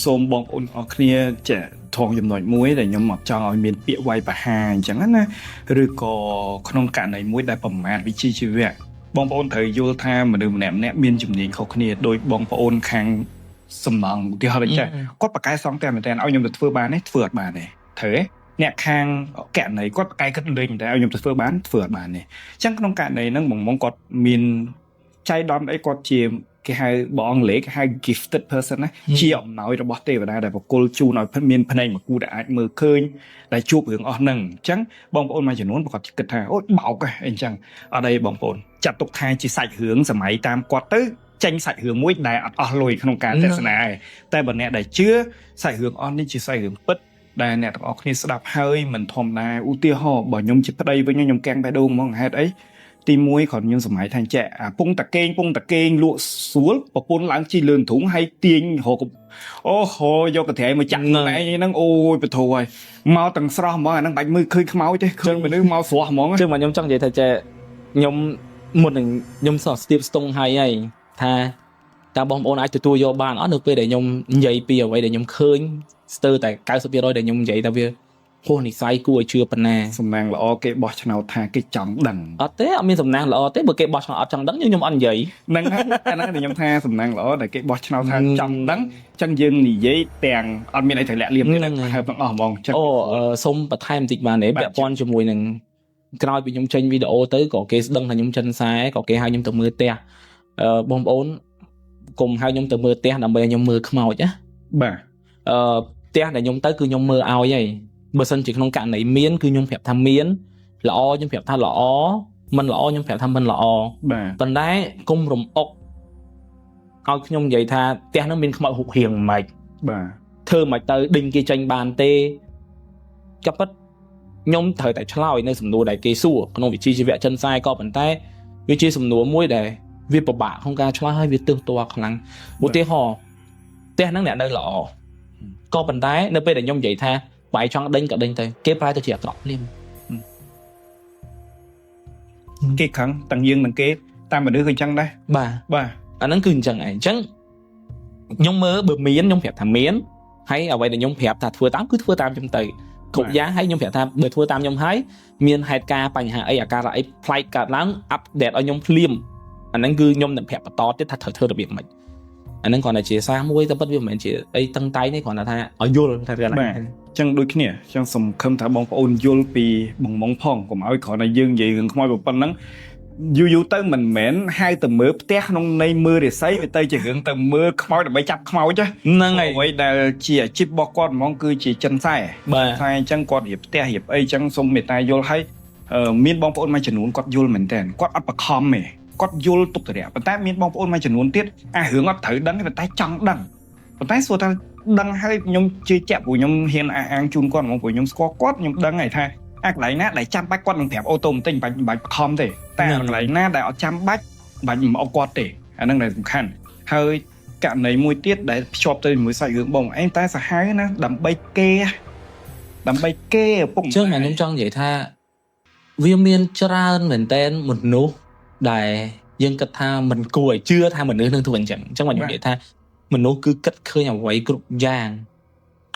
សូមបងប្អូនអរគ្នាចេះថងចំណុចមួយដែលខ្ញុំអត់ចង់ឲ្យមានពាក្យវាយប្រហារអញ្ចឹងណាឬក៏ក្នុងករណីមួយដែលប្រមាថវិជ្ជាជីវៈបងប្អូនត្រូវយល់ថាមនុស្សម្នាក់ម្នាក់មានជំនាញខុសគ្នាដោយបងប្អូនខាងសំណង់ឧទាហរណ៍ដូចចេះគាត់ប្រកែសងតែមែនតើឲ្យខ្ញុំទៅធ្វើបានទេធ្វើអត់បានទេត្រូវទេអ្នកខាងកណន័យគាត់ប្រកែគិតលេងមែនតើឲ្យខ្ញុំទៅធ្វើបានធ្វើអត់បានទេអញ្ចឹងក្នុងករណីហ្នឹងបងគាត់មានចៃដន្យអីគាត់ជាគេហៅបើអង់គ្លេសគេហៅ gifted person ណាជាអំណោយរបស់ទេវតាដែលប្រគល់ជូនឲ្យមានភ្នែកមួយគូដែលអាចមើលឃើញដែលជួបរឿងអស់ហ្នឹងអញ្ចឹងបងប្អូនមួយចំនួនប្រកាសគិតថាអូបោកអីអញ្ចឹងអត់អីបងប្អូនចាត់ទុកថាជាសាច់រឿងសម័យតាមគាត់ទៅចេញសាច់រឿងមួយដែលអត់អស់លុយក្នុងការទស្សនាឯងតែបើអ្នកដែលជឿសាច់រឿងអស់នេះជាសាច់រឿងពិតដែលអ្នកទាំងអស់គ្នាស្ដាប់ហើយមិនធម្មតាឧទាហរណ៍បើខ្ញុំជាប្តីវិញខ្ញុំកាំងបេះដូងហ្មងហេតុអីទី1គ្រាន់ខ្ញុំសម័យថាចេះអាពងតាកេងពងតាកេងលក់ស្រួលប្រពន្ធឡើងជីលឿនទ្រុងហើយទាញរកអូហូយកកត្រៃមកចាក់ខ្លួនឯងហ្នឹងអូយបធូហើយមកទាំងស្រស់ហ្មងអាហ្នឹងបាច់មើលឃើញខ្មោចទេឃើញមនុស្សមកស្រស់ហ្មង ចឹងមកខ្ញុំចង់និយាយថាចេះខ្ញុំមុននឹងខ្ញុំសោះស្ទាបស្ទង់ហើយហើយថាតើបងប្អូនអាចទទួលយកបានអត់នៅពេលដែលខ្ញុំនិយាយពីអ្វីដែលខ្ញុំឃើញស្ទើរតែ90%ដែលខ្ញុំនិយាយថាវាហួសនិស័យគួរឲ្យជឿប៉ុណ្ណា សំណាងល្អគេបោះឆ្នោតថាគេចង់ដឹង អត់ទេអត់មានសំណាងល្អទេបើគេបោះឆ្នោតអត់ចង់ដឹងខ្ញុំអត់និយាយ ហ្នឹងហើយអាហ្នឹងដែលខ្ញុំថាសំណាងល្អដែលគេបោះឆ្នោតថាចង់ដឹងអញ្ចឹងយើងនិយាយទាំងអត់មានអីត្រូវលាក់លៀមទេហើយទាំងអស់ហ្មងចឹង អូសុំបន្ថែមបន្តិចបានទេ បាទ ពាក់ព័ន្ធជាមួយនឹងក្រោយពីខ្ញុំចេញវីដេអូទៅក៏គេស្ដឹងថាខ្ញុំចិនខ្សែក៏គេហៅខ្ញុំទៅមើលផ្ទះបងប្អូនកុំហៅខ្ញុំទៅមើលផ្ទះដើម្បីឲ្យខ្ញុំមើលខ្មោចណា បាទ ផ្ទះដែលខ្ញុំទៅគឺខ្ញុំមើលឲ្យហើយបើសិនជាក្នុងករណីមានគឺខ្ញុំប្រាប់ថាមានល្អខ្ញុំប្រាប់ថាល្អមិនល្អខ្ញុំប្រាប់ថាមិនល្អ បាទ ប៉ុន្តែកុំរំអុកឲ្យខ្ញុំនិយាយថាផ្ទះហ្នឹងមានខ្មោចរូបរាងមិន បាទ ធ្វើមិនទៅដេញគេចេញបានទេក៏ពិតខ្ញុំត្រូវតែឆ្លើយនៅសំណួរដែលគេសួរក្នុងវិជ្ជាជីវៈចិនខ្សែក៏ប៉ុន្តែវាជាសំណួរមួយដែលវាពិបាកក្នុងការឆ្លើយហើយវាទើសទាល់ខ្លាំងឧទាហរណ៍ផ្ទះហ្នឹងអ្នកនៅល្អក៏ប៉ុន្តែនៅពេលដែលខ្ញុំនិយាយថាបើឯងចង់ដេញក៏ដេញទៅគេប្រែទៅជាអាក្រក់ភ្លាម គេខឹងទាំងយើងទាំងគេតាមមនុស្សក៏អញ្ចឹងដែរ បាទ បាទ អាហ្នឹងគឺអញ្ចឹងឯងអញ្ចឹងខ្ញុំមើលបើមានខ្ញុំប្រាប់ថាមានហើយអ្វីដែលខ្ញុំប្រាប់ថាធ្វើតាមគឺធ្វើតាមខ្ញុំទៅគ្រប់យ៉ាងហើយខ្ញុំប្រាប់ថាបើធ្វើតាមខ្ញុំហើយមានហេតុការណ៍បញ្ហាអីអាការៈអីប្លែកកើតឡើង update ឲ្យខ្ញុំភ្លាមអាហ្នឹងគឺខ្ញុំនឹងប្រាប់បន្តទៀតថាត្រូវធ្វើរបៀបម៉េចអាហ្នឹងគ្រាន់តែជាសារមួយតែពិតវាមិនមែនជាអីតឹងតែងទេគ្រាន់តែថាឲ្យយល់ថាវាอะไร បាទអញ្ចឹងដូចគ្នាអញ្ចឹងសង្ឃឹមថាបងប្អូនយល់ពីបងម៉ងផងកុំឲ្យគ្រាន់តែយើងនិយាយរឿងខ្មោចប៉ុណ្ណឹងយូរយូរទៅមិនមែនហៅទៅមើលផ្ទះក្នុងន័យមើលរិស័យវាទៅជារឿងទៅមើលខ្មោចដើម្បីចាប់ខ្មោច ហ្នឹងហើយ អ្វីដែលជាអាជីពរបស់គាត់ហ្មងគឺជាចិនខ្សែ បាទ ខ្សែអញ្ចឹងគាត់រៀបផ្ទះរៀបអីអញ្ចឹងសូមមេត្តាយល់ឲ្យមានបងប្អូនមួយចំនួនគាត់យល់មែនតើគាត់អត់បខំទេគាត់យល់ទុកតរៈប៉ុន្តែមានបងប្អូនមួយចំនួនទៀតអារឿងអត់ត្រូវដឹងទេប៉ុន្តែចង់ដឹងប៉ុន្តែសួរថាដឹងហើយខ្ញុំជឿជាក់ព្រោះខ្ញុំហ៊ានអះអាងជូនគាត់ហ្មងព្រោះខ្ញុំស្គាល់គាត់ខ្ញុំដឹងហើយថាអាកន្លែងណាដែលចាំបាច់គាត់នឹងប្រាប់automatic មិនបាច់បខំទេតែអាកន្លែងណាដែលអត់ចាំបាច់បាច់មិនអុកគាត់ទេអាហ្នឹងដែលសំខាន់ហើយករណីមួយទៀតដែលភ្ជាប់ទៅជាមួយសាច់រឿងបងឯងតែសាហាវណាដើម្បីគេដើម្បីគេឪពុក អញ្ចឹងខ្ញុំចង់និយាយថាវាមានច្រើនមែនតែនមនុស្សដែលយើងគិតថាមិនគួរឲ្យជឿថាមនុស្សនឹងធ្វើអញ្ចឹងអញ្ចឹងខ្ញុំនិយាយថាមនុស្សគឺគិតឃើញអ្វីគ្រប់យ៉ាង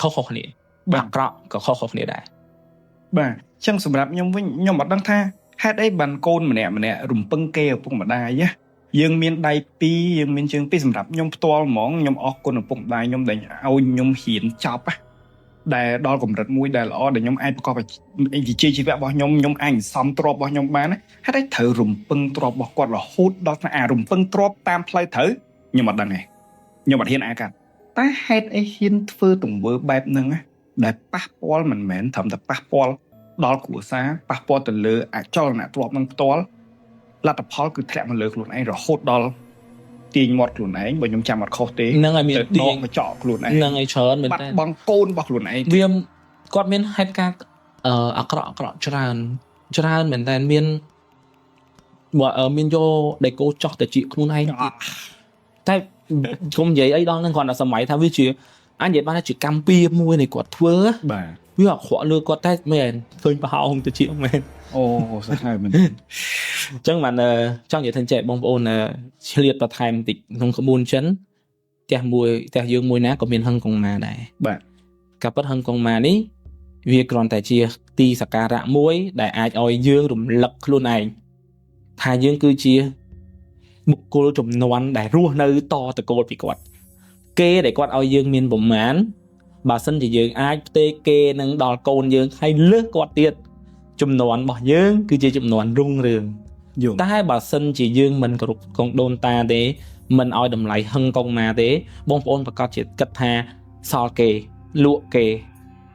ខុសៗគ្នា បាទ អាក្រក់ក៏ខុសៗគ្នាដែរ បាទអញ្ចឹងសម្រាប់ខ្ញុំវិញខ្ញុំអត់ដឹងថាហេតុអីបានកូនម្នាក់ម្នាក់រំពឹងគេឪពុកម្ដាយណាយើងមានដៃពីរយើងមានជើងពីរសម្រាប់ខ្ញុំផ្ទាល់ហ្មងខ្ញុំអរគុណឪពុកម្ដាយខ្ញុំដែលឲ្យខ្ញុំហ៊ានចប់ណាដែលដល់កម្រិតមួយដែលល្អដែលខ្ញុំអាចប្រកបវិជ្ជាជីវៈរបស់ខ្ញុំខ្ញុំអាចសំទ្រព្យរបស់ខ្ញុំបានណាហេតុអីត្រូវរំពឹងទ្រព្យរបស់គាត់រហូតដល់ថ្នាក់អារំពឹងទ្រព្យតាមផ្លូវត្រូវខ្ញុំអត់ដឹងទេខ្ញុំអត់ហ៊ានអាកាត់តែហេតុអីហ៊ានធ្វើទង្វើបែបហ្នឹងណាដែលប៉ះពាល់មិនមែនត្រឹមតែប៉ះពាល់ដល់គ្រួសារប៉ះពាល់ទៅលើអចលនទ្រព្យនឹងផ្ទាល់លទ្ធផលគឺធ្លាក់មកលើខ្លួនឯងរហូតដល់ទាញមាត់ខ្លួនឯងបើខ្ញុំចាំអត់ខុសទេ ហ្នឹងហើយមាន ទៅដ ទាញ កកញ្ចក់ខ្លួនឯង ហ្នឹងហើយច្រើនមែន បាត់ តើ បង់កូនរបស់ខ្លួនឯង វាគាត់មានហេតុការណ៍អាក្រក់អាក្រក់ច្រើនច្រើនមែនតើមានបើមានយកដេកូចោះទៅជាខ្លួនឯងទៀតតែខ្ញុំនិយាយអីដល់ហ្នឹងគ្រាន់តែសម័យថាវាជាអញនិយាយបានថាជាកម្មពៀមួយនៃគាត់ធ្វើ បាទ វាអាក្រក់លើគាត់តែមែនឃើញប្រហោងទៅជាមែន អូសាហាវមែន អញ្ចឹងបានចង់និយាយថាចេះបងប្អូនឆ្លៀតបន្ថែមបន្តិចក្នុងក្បួនចិន ផ្ទះមួយផ្ទះយើងមួយណាក៏មានហឹងកុងម៉ាដែរ។ បាទ។ ការពិតហឹងកុងម៉ានេះវាគ្រាន់តែជាទីសក្ការៈមួយ ដែលអាចឲ្យយើងរំលឹកខ្លួនឯងថាយើងគឺជាបុគ្គលចំនួនដែលរស់នៅតតកូលពីគាត់គេដែលគាត់ឲ្យយើងមានប្រមាណបើសិនជាយើងអាចផ្ទេរគេនឹងដល់កូនយើងហើយលើសគាត់ទៀតចំនួនរបស់យើងគឺជាចំនួនរុងរឿង។ យល់។ តែបើសិនជាយើងមិនគោរពកងដូនតាទេមិនឲ្យតម្លៃហឹងកងម៉ាទេបងប្អូនប្រកាសជាគិតថាសល់គេលក់គេ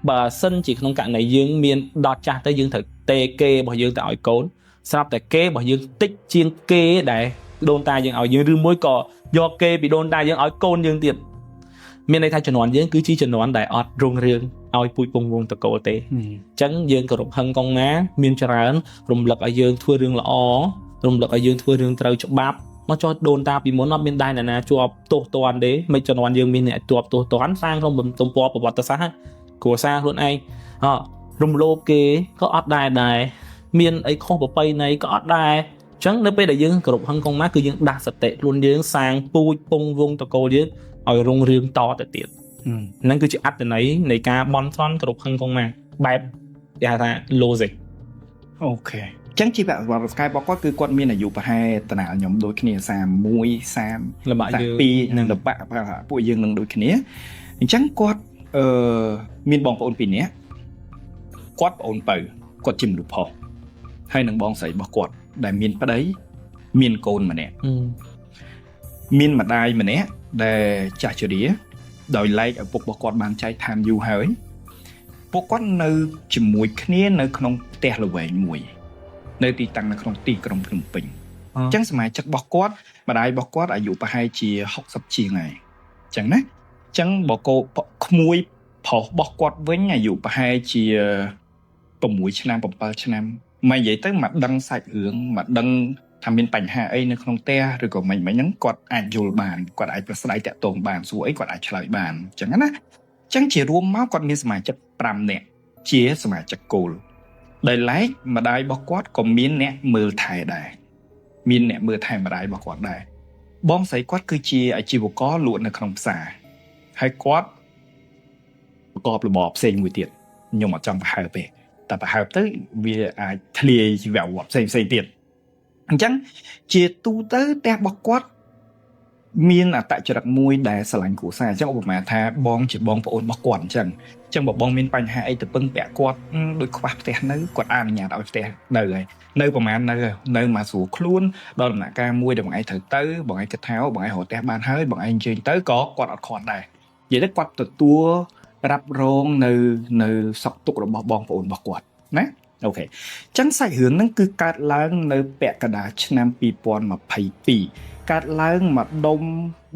បើសិនជាក្នុងករណីយើងមានដល់ចាស់ទៅយើងត្រូវទេគេរបស់យើងទៅឲ្យកូនស្រាប់តែគេរបស់យើងតិចជាងគេដែលដូនតាយើងឲ្យយើងឬមួយក៏យកគេពីដូនតាយើងឲ្យកូនយើងទៀតមានន័យថាជំនាន់យើងគឺជាជំនាន់ដែលអត់រុងរឿងឲ្យពូជពងវងតកូលទេ។ អញ្ចឹងយើងគោរពហឹងកងណាមានច្រើនរំលឹកឲ្យយើងធ្វើរឿងល្អរំលឹកឲ្យយើងធ្វើរឿងត្រូវច្បាប់មកចុះដូនតាពីមុនអត់មានដែរអ្នកណាជាប់ទោសទណ្ឌទេមិនជំនាន់យើងមានអ្នកជាប់ទោសទណ្ឌសាងក្នុងទំព័រប្រវត្តិសាស្ត្រគ្រួសារខ្លួនឯងអរំលោភគេក៏អត់ដែរដែរមានអីខុសប្រពៃណីក៏អត់ដែរអញ្ចឹងនៅពេលដែលយើងគោរពហឹងកងម៉ាគឺយើងដាស់សតិខ្លួនយើងសាងពូជពងវងតកូលយើងឲ្យរុងរឿងតទៅទៀតហ្នឹងគឺជាអត្ថន័យនៃការបន់ស្រន់គោរពហឹងកងម៉ាបែបគេហៅថា logic។ OK អញ្ចឹងជីវប្រវត្តិស្កាយរបស់គាត់គឺគាត់មានអាយុប្រហែលតាណាខ្ញុំដូចគ្នា31 30 លំបាកយើង 32នឹងលំបាកពួកយើងនឹងដូចគ្នាអញ្ចឹងគាត់អឺមានបងប្អូនពីរនាក់គាត់ប្អូនពៅគាត់ជាមនុស្សផុសហើយនឹងបងស្រីរបស់គាត់ដែលមានប្តីមានកូនម្នាក់មានម្ដាយម្នាក់ដែលចាស់ជរាដោយឡែកឪពុករបស់គាត់បានចែកឋានយូរហើយពួកគាត់នៅជាមួយគ្នានៅក្នុងផ្ទះល្វែងមួយនៅទីតាំងនៅក្នុងទីក្រុងភ្នំពេញអញ្ចឹងសមាជិករបស់គាត់ម្ដាយរបស់គាត់អាយុប្រហែលជា60ជាងហើយអញ្ចឹងណាអញ្ចឹងបើកោក្មួយប្រុសរបស់គាត់វិញអាយុប្រហែលជា6ឆ្នាំ7ឆ្នាំមកនិយាយទៅមកដឹងសាច់រឿងមកដឹងថាមានបញ្ហាអីនៅក្នុងផ្ទះឬក៏មិនមិនហ្នឹងគាត់អាចយល់បានគាត់អាចប្រស្រ័យតាក់ទងបានសួរអីគាត់អាចឆ្លើយបានអញ្ចឹងណាអញ្ចឹងជារួមមកគាត់មានសមាជិក5នាក់ជាសមាជិកគោលដោយឡែកម្ដាយរបស់គាត់ក៏មានអ្នកមើលថែដែរមានអ្នកមើលថែម្ដាយរបស់គាត់ដែរបងស្រីគាត់គឺជាអាជីវករលក់នៅក្នុងផ្សារហើយគាត់ប្រកបរបរផ្សេងមួយទៀតខ្ញុំអត់ចង់ប្រហើបទេតែប្រហើបទៅវាអាចធ្លាយជីវប្រវត្តិផ្សេងផ្សេងទៀតអញ្ចឹងជាទូទៅផ្ទះរបស់គាត់មានអត្តចរិតមួយដែលស្រឡាញ់គ្រួសារអញ្ចឹងឧបមាថាបងជាបងប្អូនរបស់គាត់អញ្ចឹងអញ្ចឹងបើបងមានបញ្ហាអីទៅពឹងពាក់គាត់ដូចខ្វះផ្ទះនៅគាត់អនុញ្ញាតឲ្យផ្ទះនៅហើយនៅប្រហែលនៅនៅមកស្រួលខ្លួនដល់ដំណាក់កាលមួយដែលបងឯងត្រូវទៅបងឯងគិតថាបងឯងរកផ្ទះបានហើយបងឯងអញ្ជើញទៅក៏គាត់អត់ខាត់ដែរនិយាយទៅគាត់ទទួលរ៉ាប់រងនៅសក់ទុករបស់បងប្អូនរបស់គាត់ណាOK ចឹងសាច់រឿងហ្នឹងគឺកើតឡើងនៅពាក់កណ្ដាលឆ្នាំ2022កើតឡើងមកដុំ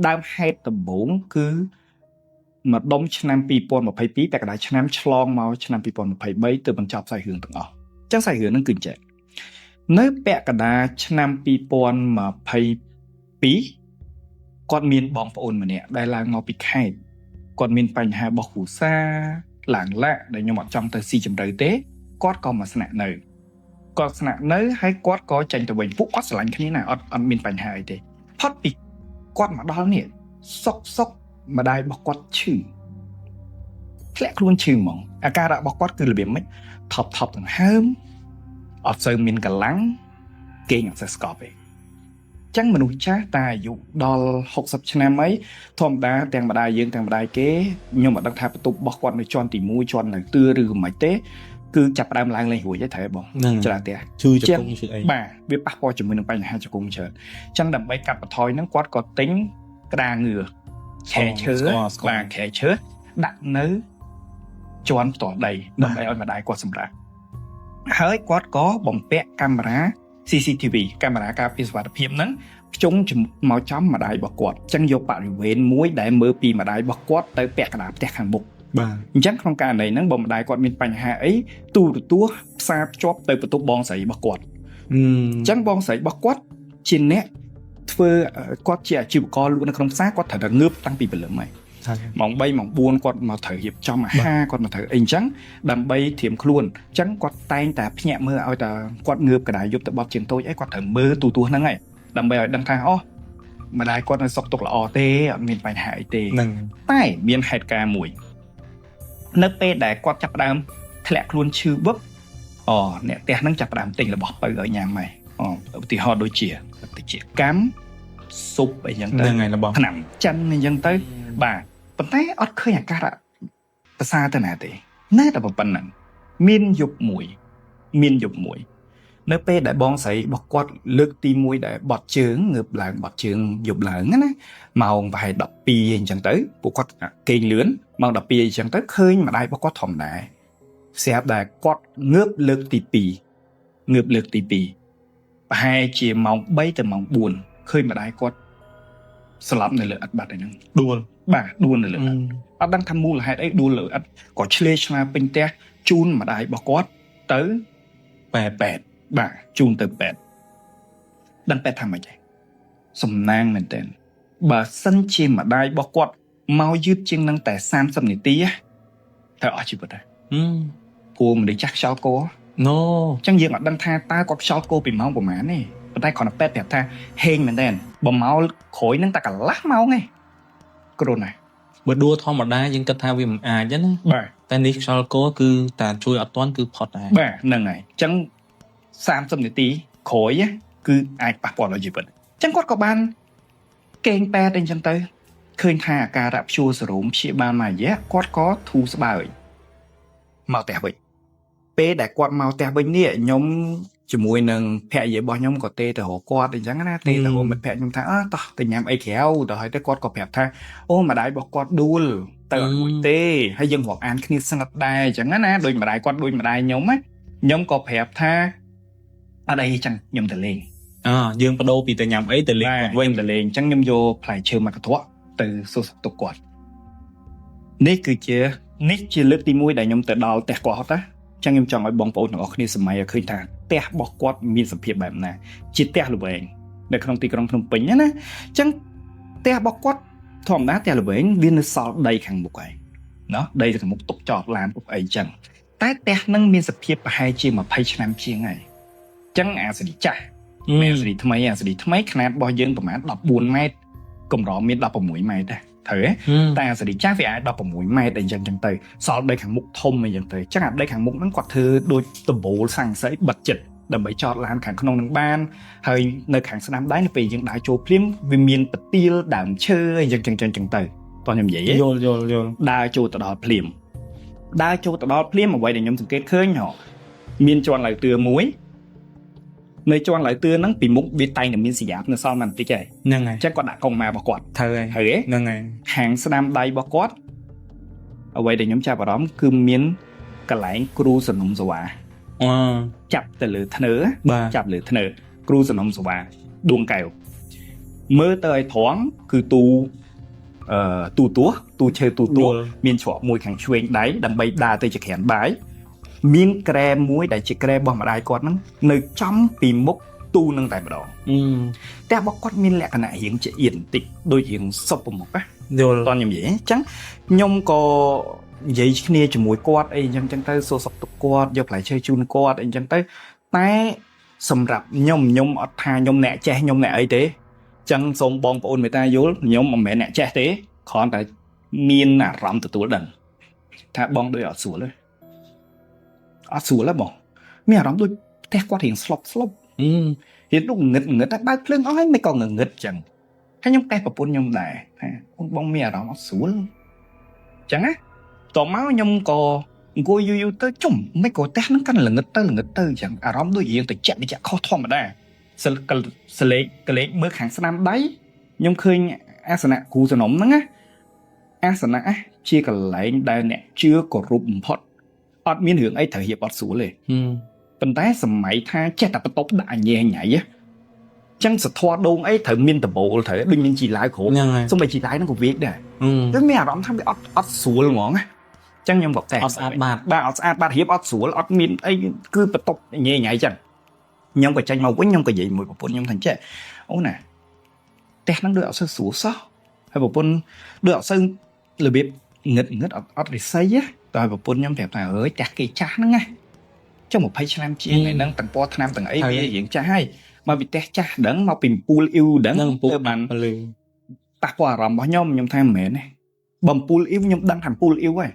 ដើមហេតុដំបូងគឺមកដុំឆ្នាំ2022ពាក់កណ្ដាលឆ្នាំឆ្លងមកឆ្នាំ2023ទៅបញ្ចប់សាច់រឿងទាំងអស់ចឹងសាច់រឿងហ្នឹងគឺចេះនៅពាក់កណ្ដាលឆ្នាំ2022គាត់មានបងប្អូនម្នាក់ដែលឡើងមកពីខេត្តគាត់មានបញ្ហារបស់គ្រួសារឡើងឡាក់ដែលខ្ញុំអត់ចង់ទៅស៊ីជម្រៅទេគាត់ក៏មកស្នាក់នៅគាត់ស្នាក់នៅហើយគាត់ក៏ចេញទៅវិញពួកគាត់ស្រឡាញ់គ្នាណាអត់អត់មានបញ្ហាអីទេផុតពីគាត់មកដល់នេះសុកសុកម្ដាយរបស់គាត់ឈឺធ្លាក់ខ្លួនឈឺហ្មងអាការៈរបស់គាត់គឺរបៀបម៉េចថប់ថប់ដង្ហើមអត់សូវមានកម្លាំងគេងអត់សូវស្កប់ទេចឹងមនុស្សចាស់តែអាយុដល់60ឆ្នាំអីធម្មតាទាំងម្ដាយយើងទាំងម្ដាយគេខ្ញុំមិនដឹងថាបន្ទប់របស់គាត់នៅជាន់ទី1ជាន់នៅទឿឬមិនទេគឺចាប់ផ្ដើមឡើងលេងរួចហើយត្រូវបងច្រើនផ្ទះ ឈឺជង្គង់ឈឺអី បាទវាប៉ះពាល់ជាមួយនឹងបញ្ហាជង្គង់ច្រើនអញ្ចឹងដើម្បីកាត់បន្ថយហ្នឹងគាត់ក៏ទិញក្តារងឿខែឈើបាទខែឈើដាក់នៅជាន់ផ្ទាល់ដីដើម្បីឲ្យម្ដាយគាត់សម្រាកហើយគាត់ក៏បំពាក់កាមេរ៉ា CCTV កាមេរ៉ាការពារសុវត្ថិភាពហ្នឹងភ្ជង់មកចំម្ដាយរបស់គាត់អញ្ចឹងយកបរិវេណមួយដែលមើលពីម្ដាយរបស់គាត់ទៅពាក់កណ្ដាលផ្ទះខាងមុខ បាទ អញ្ចឹងក្នុងករណីហ្នឹងបើម្ដាយគាត់មានបញ្ហាអីទូរទស្សន៍ផ្សារភ្ជាប់ទៅបន្ទប់បងស្រីរបស់គាត់អញ្ចឹងបងស្រីរបស់គាត់ជាអ្នកធ្វើគាត់ជាអាជីវករលក់នៅក្នុងផ្សារគាត់ត្រូវតែងើបតាំងពីព្រលឹមហើយម៉ោង3ម៉ោង4គាត់មកត្រូវរៀបចំអាហារគាត់មកត្រូវអីអញ្ចឹងដើម្បីត្រៀមខ្លួនអញ្ចឹងគាត់តែងតែភ្ញាក់មើលឲ្យតែគាត់ងើបកណ្ដាលយប់ទៅបត់ជាងតូចអីគាត់ត្រូវមើលទូទស្សន៍ហ្នឹងហើយដើម្បីឲ្យដឹងថាអូ ម្ដាយគាត់នៅសុខទុក្ខល្អទេអត់មានបញ្ហាអីទេ ហ្នឹង តែមានហេតុការណ៍មួយនៅពេលដែលគាត់ចាប់ផ្ដើមធ្លាក់ខ្លួនឈឺវឹបអូអ្នកផ្ទះហ្នឹងចាប់ផ្ដើមទិញរបស់ពៅឲ្យញ៉ាំហើយអូឧទាហរណ៍ដូចជាតិចកម្មស៊ុបអីចឹងទៅ ហ្នឹងហើយរបស់ ថ្នាំចិនអីចឹងទៅបាទប៉ុន្តែអត់ឃើញអាការៈប្រសើរទៅណាទេណែតែប៉ុណ្ណឹងមានយប់មួយមានយប់មួយនៅពេលដែលបងស្រីរបស់គាត់លើកទី1ដែលបត់ជើងងើបឡើងបត់ជើងយប់ឡើងណាម៉ោងប្រហែល12អីចឹងទៅពួកគាត់គេងលឿនម៉ោង12អីចឹងទៅឃើញម្ដាយរបស់គាត់ធម្មតាស្រាប់តែគាត់ងើបលើកទី2ងើបលើកទី2ប្រហែលជាម៉ោង3ទៅម៉ោង4ឃើញម្ដាយគាត់ស្លាប់នៅលើឥដ្ឋបាត់ឯហ្នឹង ដួល បាទដួលនៅលើឥដ្ឋអត់ដឹងថាមូលហេតុអីដួលលើឥដ្ឋក៏ឆ្លេឆ្លាពេញផ្ទះជូនម្ដាយរបស់គាត់ទៅ បែប ពេទ្យបាទជូនទៅពេទ្យដឹងពេទ្យថាម៉េចទេសំណាងមែនទែនបើសិនជាម្ដាយរបស់គាត់មកយឺតជាងនឹងតែ30នាទីត្រូវអស់ជីវិតហើយព្រោះមនុស្សចាស់ខ្យល់គោ ណូ អញ្ចឹងយើងអត់ដឹងថាតើគាត់ខ្យល់គោពីម៉ោងប្រហែលទេប៉ុន្តែគ្រាន់តែពេទ្យប្រាប់ថាហេងមែនទែនបើមកក្រោយនឹងតែកន្លះម៉ោងឯងគ្រុនណា បើដួលធម្មតាយើងគិតថាវាមិនអាចទេណា បាទ តែនេះខ្យល់គោគឺតែជួយអត់ទាន់គឺផុតដែរ បាទហ្នឹងហើយអញ្ចឹង30នាទីក្រោយគឺអាចប៉ះពាល់ដល់ជីវិតអញ្ចឹងគាត់ក៏បាន គេងពេទ្យអីចឹងទៅឃើញថាអាការៈព្យួរសរោមព្យាបាលមួយរយៈគាត់ក៏ធូរស្បើយមកផ្ទះវិញពេលដែលគាត់មកផ្ទះវិញនេះខ្ញុំជាមួយនឹងភរិយារបស់ខ្ញុំក៏ទេទៅរកគាត់អញ្ចឹងណាទេទៅរកមិត្តភក្តិខ្ញុំថាអើតោះទៅញ៉ាំអីក្រៅទៅហើយទៅគាត់ក៏ប្រាប់ថាអូម្ដាយរបស់គាត់ដួលទៅអត់រួចទេហើយយើងរាប់អានគ្នាស្និទ្ធដែរអញ្ចឹងណាដូចម្ដាយគាត់ដូចម្ដាយខ្ញុំណាខ្ញុំក៏ប្រាប់ថាអត់អីចឹងខ្ញុំទៅលេង អើយើងបដូរពីទៅញ៉ាំអីទៅលេងគាត់វិញ ទៅលេងអញ្ចឹងខ្ញុំយកផ្លែឈើមួយកន្ត្រកទៅសួរសុខទុក្ខគាត់នេះគឺជានេះជាលើកទី1ដែលខ្ញុំទៅដល់ផ្ទះគាត់ណាអញ្ចឹងខ្ញុំចង់ឲ្យបងប្អូនទាំងអស់គ្នាសម័យឲ្យឃើញថាផ្ទះរបស់គាត់មានសភាពបែបណាជាផ្ទះល្វែងនៅក្នុងទីក្រុងភ្នំពេញណាអញ្ចឹងផ្ទះរបស់គាត់ធម្មតាផ្ទះល្វែងវានៅសល់ដីខាងមុខហើយណោះដីខាងមុខទុកចតឡានទុកអីអញ្ចឹងតែផ្ទះហ្នឹងមានសភាពប្រហែលជា20ឆ្នាំជាងហើយអញ្ចឹងអាសរីចាស់ មែនសេរីថ្មីអាសេរីថ្មីខ្នាតរបស់យើងប្រហែល14ម៉ែត្រកម្រមាន16ម៉ែត្រដែរត្រូវទេតែអាសេរីចាស់វាអាច16ម៉ែត្រអីចឹងចឹងទៅសល់ដីខាងមុខធំអីចឹងទៅចឹងអាដីខាងមុខហ្នឹងគាត់ធ្វើដូចដំបូលស័ង្កសីបិទចិត្តដើម្បីចតឡានខាងក្នុងនឹងបានហើយនៅខាងស្ដាំដៃនៅពេលយើងដើរចូលភ្លាមវាមានពទាលដើមឈើអីចឹងចឹងចឹងចឹងទៅតោះខ្ញុំនិយាយ យល់យល់យល់ ដើរចូលទៅដល់ភ្លាមដើរចូលទៅដល់ភ្លាមអ្វីដែលខ្ញុំសង្កេតឃើញហ៎មានជាន់ឡៅទឿមួយនៅជាន់ឡៅទឿហ្នឹងពីមុខវាតែងតែមានសញ្ញានៅសល់មកបន្តិចហើយ ហ្នឹងហើយ អញ្ចឹងគាត់ដាក់កុងម៉ារបស់គាត់ ត្រូវហើយ ហើយទេ ហ្នឹងហើយ ខាងស្ដាំដៃរបស់គាត់អ្វីដែលខ្ញុំចាប់អារម្មណ៍គឺមានកន្លែងគ្រូសនំសវ៉ា អឺ ចាប់ទៅលើធ្នើ បាទ ចាប់លើធ្នើគ្រូសនំសវ៉ាដួងកែវមើលទៅឲ្យត្រង់គឺទូអឺទូទួទូឈើទូទួមានច្រកមួយខាងឆ្វេងដៃដើម្បីដើរទៅចក្រានបាយមានក្រែមួយដែលជាក្រែរបស់ម្ដាយគាត់ហ្នឹងនៅចំពីមុខទូនឹងតែម្ដង អឺ ផ្ទះរបស់គាត់មានលក្ខណៈរៀងជាអៀនបន្តិចដូចរៀងសុបប្រមុខណា យល់ តោះខ្ញុំនិយាយអញ្ចឹងខ្ញុំក៏និយាយគ្នាជាមួយគាត់អីអញ្ចឹងចឹងទៅសួរសុខទុក្ខគាត់យកផ្លែឈើជូនគាត់អីអញ្ចឹងទៅតែសម្រាប់ខ្ញុំខ្ញុំអត់ថាខ្ញុំអ្នកចេះខ្ញុំអ្នកអីទេអញ្ចឹងសូមបងប្អូនមេត្តាយល់ខ្ញុំមិនមែនអ្នកចេះទេគ្រាន់តែមានអារម្មណ៍ទទួលដឹងថាបងដូចអត់ស្រួលទេអត់ស្រួលទេបងមានអារម្មណ៍ដូចផ្ទះគាត់រៀងស្លុបស្លុប អឺ រៀនដូចងឹតងឹតតែបើកភ្លើងអស់ហើយមិនក៏ងងឹតចឹងហើយខ្ញុំកេះប្រពន្ធខ្ញុំដែរថាអូនបងមានអារម្មណ៍អត់ស្រួលចឹងណាតមកខ្ញុំក៏អង្គុយយូរយូរទៅជុំមិនក៏ផ្ទះហ្នឹងកាន់ល្ងឹតទៅល្ងឹតទៅចឹងអារម្មណ៍ដូចរៀងទៅចាក់ទៅចាក់ខុសធម្មតាសលសលេកកលេកមើលខាងស្នាមដៃខ្ញុំឃើញអាសនៈគ្រូសនំហ្នឹងណាអាសនៈជាកន្លែងដែលអ្នកជឿគោរពបំផុតអត់មានរឿងអីត្រូវរៀបអត់ស្រួលទេ ប៉ុន្តែសម័យថាចេះតែបន្ទប់ដាក់ញ៉ែញ៉ៃហ៎ចឹងសធរដូងអីត្រូវមានដបូលត្រូវដូចមានជីឡាវគ្រប់ ហ្នឹងហើយ សូម្បីជីឡាវហ្នឹងក៏វាកដែរ អឺ តែមានអារម្មណ៍ថាវាអត់អត់ស្រួលហ្មងណាចឹងខ្ញុំក៏តែ អត់ស្អាតបាត បាទអត់ស្អាតបាតរៀបអត់ស្រួលអត់មានអីគឺបន្ទប់ញ៉ែញ៉ៃចឹងខ្ញុំក៏ចេញមកវិញខ្ញុំក៏និយាយមួយប្រពន្ធខ្ញុំថាចេះអូនណាផ្ទះហ្នឹងដូចអត់សូវស្រួលសោះហើយប្រពន្ធដូចអត់សូវរបៀបងឹតងឹតអត់អត់រិស័យណាតែប្រពន្ធខ្ញុំប្រាប់ថាអើយផ្ទះគេចាស់ហ្នឹងណា ចុះ20ឆ្នាំជាងហើយហ្នឹងទាំងពណ៌ថ្នាំទាំងអីវារៀងចាស់ហើយ មកពីផ្ទះចាស់ដឹងមកពីអំពូលអ៊ីវដឹង នឹងពូ ទៅបាន ពលឺ ប៉ះពាល់អារម្មណ៍របស់ខ្ញុំខ្ញុំថាមិនមែនទេបើអំពូលអ៊ីវខ្ញុំដឹងថាអំពូលអ៊ីវហើយ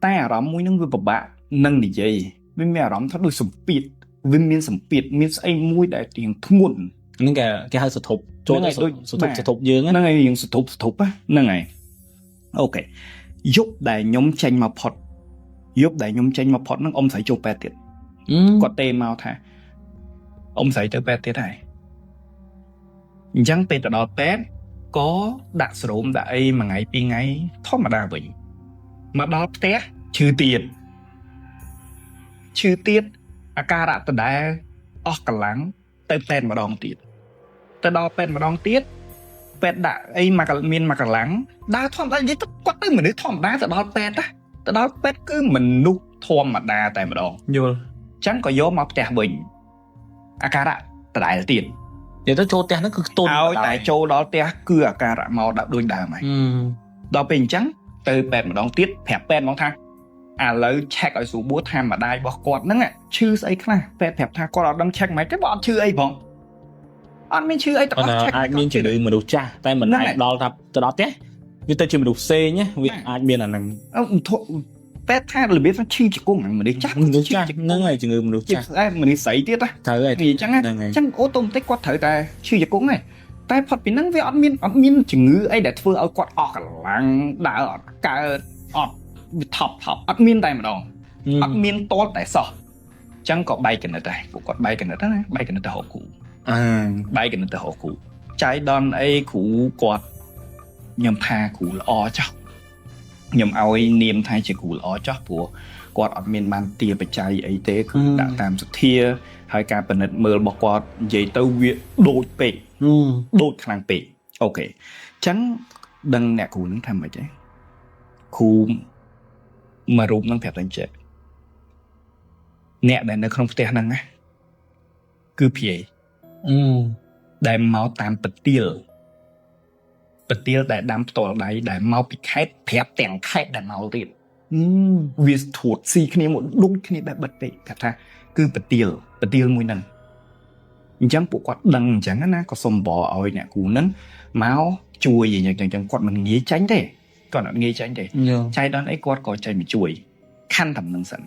តែអារម្មណ៍មួយហ្នឹងវាពិបាកនឹងនិយាយវាមានអារម្មណ៍ថាដូចសម្ពាធវាមានសម្ពាធមានស្អីមួយដែលទៀងធ្ងន់ ហ្នឹងគេគេហៅសធប់ចូល ហ្នឹង ទៅ ហើយដូច សធប់សធប់យើងណា ហ្នឹងហើយយើងសធប់សធប់ហ្នឹងហើយ OK យប់ដែលខ្ញុំចេញមកផុតយប់ដែលខ្ញុំចេញមកផុតហ្នឹងអ៊ំស្រីចូលពេទ្យទៀតគាត់ទេមកថាអ៊ំស្រីទៅពេទ្យទៀតហើយអញ្ចឹងពេលទៅដល់ពេទ្យក៏ដាក់ស្រោមដាក់អីមួយថ្ងៃពីរថ្ងៃធម្មតាវិញមកដល់ផ្ទះឈឺទៀតឈឺទៀតអាការៈដដែលអស់កម្លាំងទៅពេទ្យម្ដងទៀតទៅដល់ពេទ្យម្ដងទៀតពេទ្យដាក់អីមកមានមកកម្លាំងដើរធម្មតានិយាយទៅគាត់ទៅមនុស្សធម្មតាទៅដល់ពេទ្យណាទៅដល់ពេទ្យគឺមនុស្សធម្មតាតែម្ដង យល់ ចឹងក៏យកមកផ្ទះវិញអាការៈដដែលទៀត និយាយទៅចូលផ្ទះហ្នឹងគឺខ្ទន់ ឲ្យតែចូលដល់ផ្ទះគឺអាការៈមកដាក់ដូចដើមហើយដល់ពេលអញ្ចឹងទៅពេទ្យម្ដងទៀតប្រាប់ពេទ្យហ្មងថាឥឡូវ check ឲ្យស្រួលបួថាម្ដាយរបស់គាត់ហ្នឹងឈឺស្អីខ្លះពេទ្យប្រាប់ថាគាត់អត់ដឹង check មិនទេបើអត់ឈឺអីផងអត់មានឈឺអីទាំងអស់ check អាចមានជំងឺមនុស្សចាស់តែមិនអាចដល់ថាទៅដល់ផ្ទះវាទៅជាមនុស្សផ្សេងណាវាអាចមានអាហ្នឹង អឺពេទ្យថារបៀបថាឈឺជង្គង់មនុស្សចាស់ មនុស្សចាស់ហ្នឹងហើយជំងឺមនុស្ស ជា ចាស់ ស្អែមនុស្សស្រីទៀតណា ត្រូវហើយ អញ្ចឹង ហ្នឹងហើយ អញ្ចឹង automatic គាត់ត្រូវតែឈឺជង្គង់ហើយតែផុតពីហ្នឹងវាអត់មានអត់មានជំងឺអីដែលធ្វើឲ្យគាត់អស់កម្លាំងដើរអត់កើតអត់វាថប់ថប់អត់មានតែម្ដងអត់មានតលតែសោះអញ្ចឹងក៏បែកកណិតដែរពួកគាត់បែកកណិតណាបែកកណិតទៅរកគ្រូ អឺ បែកកណិតទៅរកគ្រូចៃដន្យអីគ្រូគាត់ខ្ញុំថាគ្រូល្អចោះខ្ញុំឲ្យនាមថាជាគ្រូល្អចោះព្រោះគាត់អត់មានបានទាបច្ច័យអីទេគឺដាក់តាមសទ្ធាហើយការពិនិត្យមើលរបស់គាត់និយាយទៅវាដូចពេកដូចខ្លាំងពេក OK អញ្ចឹងដឹងអ្នកគ្រូនឹងថាម៉េចទេគ្រូមួយរូបនឹងប្រាប់តែចេះអ្នកដែលនៅក្នុងផ្ទះហ្នឹងណាគឺព្រាយដែលមកតាមពទាលពទាលដែលដាំផ្ទាល់ដៃដែលមកពីខេត្តប្រាប់ទាំងខេត្តដែលមកទៀតវាត្រួតស៊ីគ្នាមកដូចគ្នាបែបបិទពេកប្រាប់ថាគឺពទាលពទាលមួយហ្នឹងអញ្ចឹងពួកគាត់ដឹងអញ្ចឹងណាក៏សុំបឲ្យអ្នកគ្រូហ្នឹងមកជួយអញ្ចឹងអញ្ចឹងគាត់មិនងាយចាញ់ទេគាត់អត់ងាយចាញ់ទេចៃដល់អីគាត់ក៏ចេញមកជួយខណ្ឌតំនឹងសិន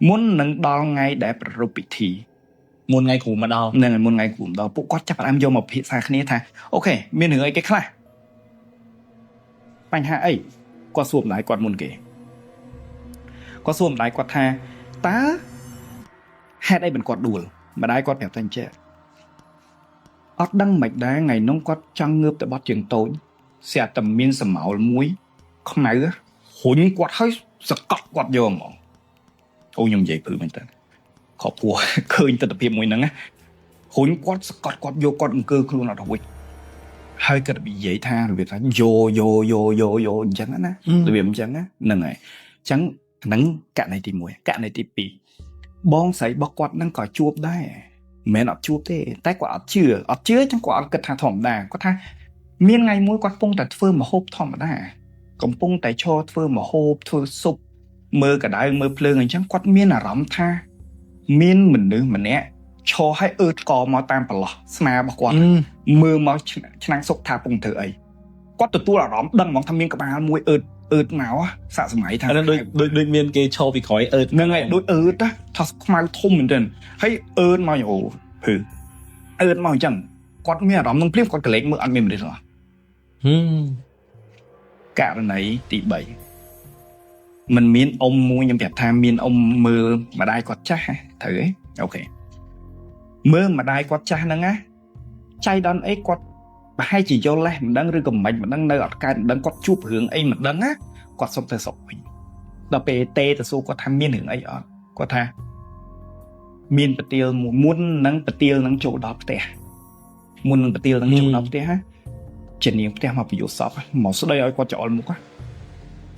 មុននឹងដល់ថ្ងៃដែលប្រារព្ធពិធី មុនថ្ងៃគ្រូមកដល់ ហ្នឹងហើយមុនថ្ងៃគ្រូមកដល់ពួកគាត់ចាប់ផ្ដើមយកមកពិភាក្សាគ្នាថា OK មានរឿងអីគេខ្លះបញ្ហាអីគាត់សួរម្ដាយគាត់មុនគេគាត់សួរម្ដាយគាត់ថាតើហេតុអីមិនគាត់ដួលម្ដាយគាត់ប្រាប់ថាអញ្ចេះអត់ដឹងមិនដែរថ្ងៃនោះគាត់ចង់ងើបទៅបត់ជើងតូចស្រាប់តែមានសមោលមួយខ្មៅរុញគាត់ឲ្យសកត់គាត់យកហ្មងអូខ្ញុំនិយាយព្រឺមែនតើខកព្រោះឃើញទស្សនភាពមួយហ្នឹងណារុញគាត់សកត់គាត់យកគាត់អង្គើខ្លួនអត់រួចហើយគាត់និយាយថារបៀបថាយោយោយោយោយោអញ្ចឹងណារបៀបអញ្ចឹងណាហ្នឹងហើយអញ្ចឹងហ្នឹងករណីទី1ករណីទី2បងស្រីរបស់គាត់ហ្នឹងក៏ជួបដែរមិនមែនអត់ជួបទេតែគាត់អត់ជឿអត់ជឿអញ្ចឹងគាត់អត់គិតថាធម្មតាគាត់ថាមានថ្ងៃមួយគាត់កំពុងតែធ្វើម្ហូបធម្មតាកំពុងតែឈរធ្វើម្ហូបធ្វើស៊ុបមើលកដៅមើលភ្លើងអញ្ចឹងគាត់មានអារម្មណ៍ថាមានមនុស្សម្នាក់ឈរឲ្យអឺតកមកតាមប្រឡោះស្មារបស់គាត់មើលមកឆ្នាំងសុកថាពងធ្វើអីគាត់ទទួលអារម្មណ៍ដឹងហ្មងថាមានក្បាលមួយអឺតអឺតមកសាក់សម័យថា ដូចដូចដូចមានគេឈរពីក្រោយអឺត ហ្នឹងហើយដូចអឺតណាថាខ្មៅធំមែនទែនហើយអឺតមកអូភឺអឺតមកអញ្ចឹងគាត់មានអារម្មណ៍នឹងភ្លាមគាត់កលេចមើលអត់មានមនុស្សទេករណីទី3มันមានអ៊ំមួយខ្ញុំប្រាប់ថាមានអ៊ំមើលម្ដាយគាត់ចាស់ត្រូវទេ OK មើលម្ដាយគាត់ចាស់ហ្នឹងណាចៃដន្យអីគាត់ប្រហែលជាយល់លេះមិនដឹងឬក៏មិនមិនដឹងនៅអត់កើតមិនដឹងគាត់ជួបរឿងអីមិនដឹងណាគាត់សុំទៅស្រុកវិញដល់ពេលទេទៅសួរគាត់ថាមានរឿងអីអត់គាត់ថាមានពទាលមុននឹងពទាលនឹងចូលដល់ផ្ទះមុននឹងពទាលនឹងចូលដល់ផ្ទះជានាងផ្ទះមកពយុសពមកស្ដីឲ្យគាត់ច្អល់មុខ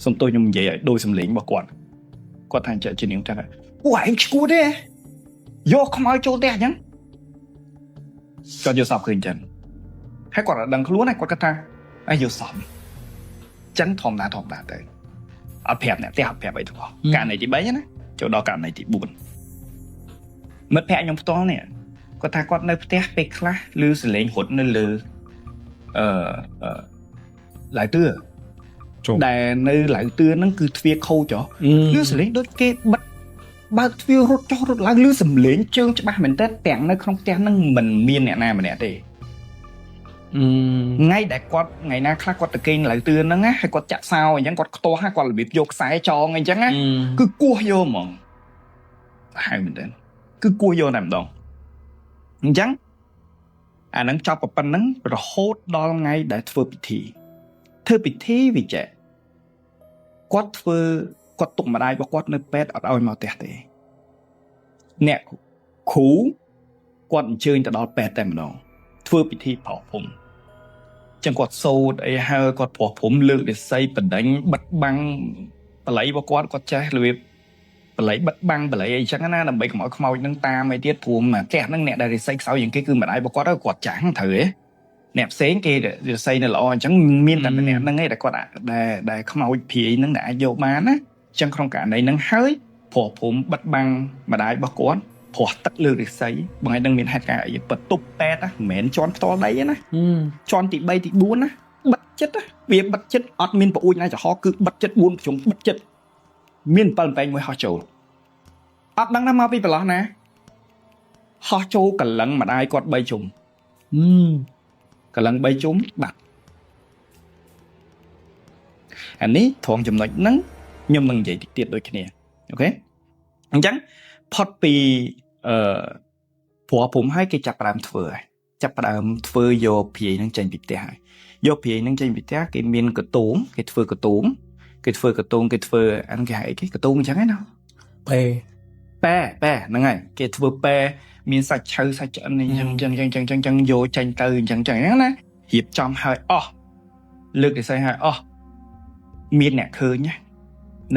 សុំទោសខ្ញុំនិយាយឲ្យដូចសំឡេងរបស់គាត់គាត់ថាជានាងផ្ទះពួកឯងឈួតទេយកខ្មោចចូលផ្ទះអញ្ចឹងគាត់យកសពឃើញចឹងហើយគាត់អត់ដឹងខ្លួនហើយគាត់គិតថាអីយកសពចឹងធម្មតាធម្មតាទៅអត់ប្រាប់អ្នកផ្ទះអត់ប្រាប់អីទាំងអស់ករណីទី3ណាចូលដល់ករណីទី4មិត្តភក្តិខ្ញុំផ្ទាល់នេះ គាត់ថាគាត់នៅផ្ទះពេលខ្លះឮសលេងរត់នៅលើអឺអឺឡៅទឿដែលនៅឡៅទឿហ្នឹងគឺទ្វារខូចហ៎ឮសលេងដូចគេបិទបើកទ្វាររត់ចុះរត់ឡើងឮសំឡេងជើងច្បាស់មែនតើទាំងនៅក្នុងផ្ទះហ្នឹងមិនមានអ្នកណាម្នាក់ទេថ្ងៃដែលគាត់ថ្ងៃណាខ្លះគាត់ទៅគេងឡៅទឿហ្នឹងណាហើយគាត់ចាក់សោអញ្ចឹងគាត់ខ្ទាស់គាត់របៀបយកខ្សែចងអញ្ចឹងណាគឺគោះយកហ្មងហើយមែនតើគឺគោះយកតែម្ដងអញ្ចឹងអាហ្នឹងចប់ប៉ុណ្ណឹងរហូតដល់ថ្ងៃដែលធ្វើពិធីវិចេគាត់ធ្វើគាត់ទុកម្ដាយរបស់គាត់នៅពេទ្យអត់ឲ្យមកផ្ទះទេអ្នកគ្រូគាត់អញ្ជើញទៅដល់ពេទ្យតែម្ដងធ្វើពិធីប្រោះភូមិចឹងគាត់សូត្រអីហើយគាត់ប្រោះភូមិលើករិស័យបណ្ដេញបិទបាំងបល័យរបស់គាត់គាត់ចេះរបៀបបល័យបិទបាំងបល័យអីចឹងណាដើម្បីកុំឲ្យខ្មោចនឹងតាមអីទៀតព្រោះមកផ្ទះហ្នឹងអ្នកដែលរិស័យខ្សោយជាងគេគឺម្ដាយរបស់គាត់ហើយគាត់ចាស់ត្រូវទេអ្នកផ្សេងគេរិស័យនៅល្អអញ្ចឹងមានតែម្នាក់ហ្នឹងឯងដែលគាត់ដែលខ្មោចព្រាយហ្នឹងដែលអាចយកបានណាអញ្ចឹងក្នុងករណីហ្នឹងហើយព្រោះភូមិបិទបាំងម្ដាយរបស់គាត់ព្រោះទឹកលើរិស័យបងឯងនឹងមានហេតុការណ៍អីបន្ទប់ពេទ្យណាមិនមែនជាន់ផ្ទាល់ដីទេណាជាន់ទី3ទី4ណាបិទចិត្តវាបិទចិត្តអត់មានប្អួយណាចំហគឺបិទចិត្ត4ប្រជុំបិទចិត្តមាន7បែងមួយហោះចូលអត់ដឹងថាមកពីប្រឡោះណាហោះចូលកលឹងម្ដាយគាត់3ជុំកលឹង3ជុំបាត់អានេះត្រង់ចំណុចហ្នឹងខ្ញុំនឹងនិយាយតិចទៀតដូចគ្នាអូខេអញ្ចឹងផុតពីព្រោះผมឲ្យគេចាប់ផ្ដើមធ្វើហើយចាប់ផ្ដើមធ្វើយកព្រាយនឹងចេញពីផ្ទះហើយយកព្រាយនឹងចេញពីផ្ទះគេមានកតូងគេធ្វើកតូងគេធ្វើកតូងគេធ្វើអានគេហៅអីគេកតូងអញ្ចឹងឯណាប៉ែប៉ែហ្នឹងហើយគេធ្វើប៉ែមានសាច់ឆៅសាច់ឆ្អិនអញ្ចឹងអញ្ចឹងអញ្ចឹងអញ្ចឹងអញ្ចឹងយកចេញទៅអញ្ចឹងអញ្ចឹងណារៀបចំឲ្យអស់លើករិស័យឲ្យអស់មានអ្នកឃើញណា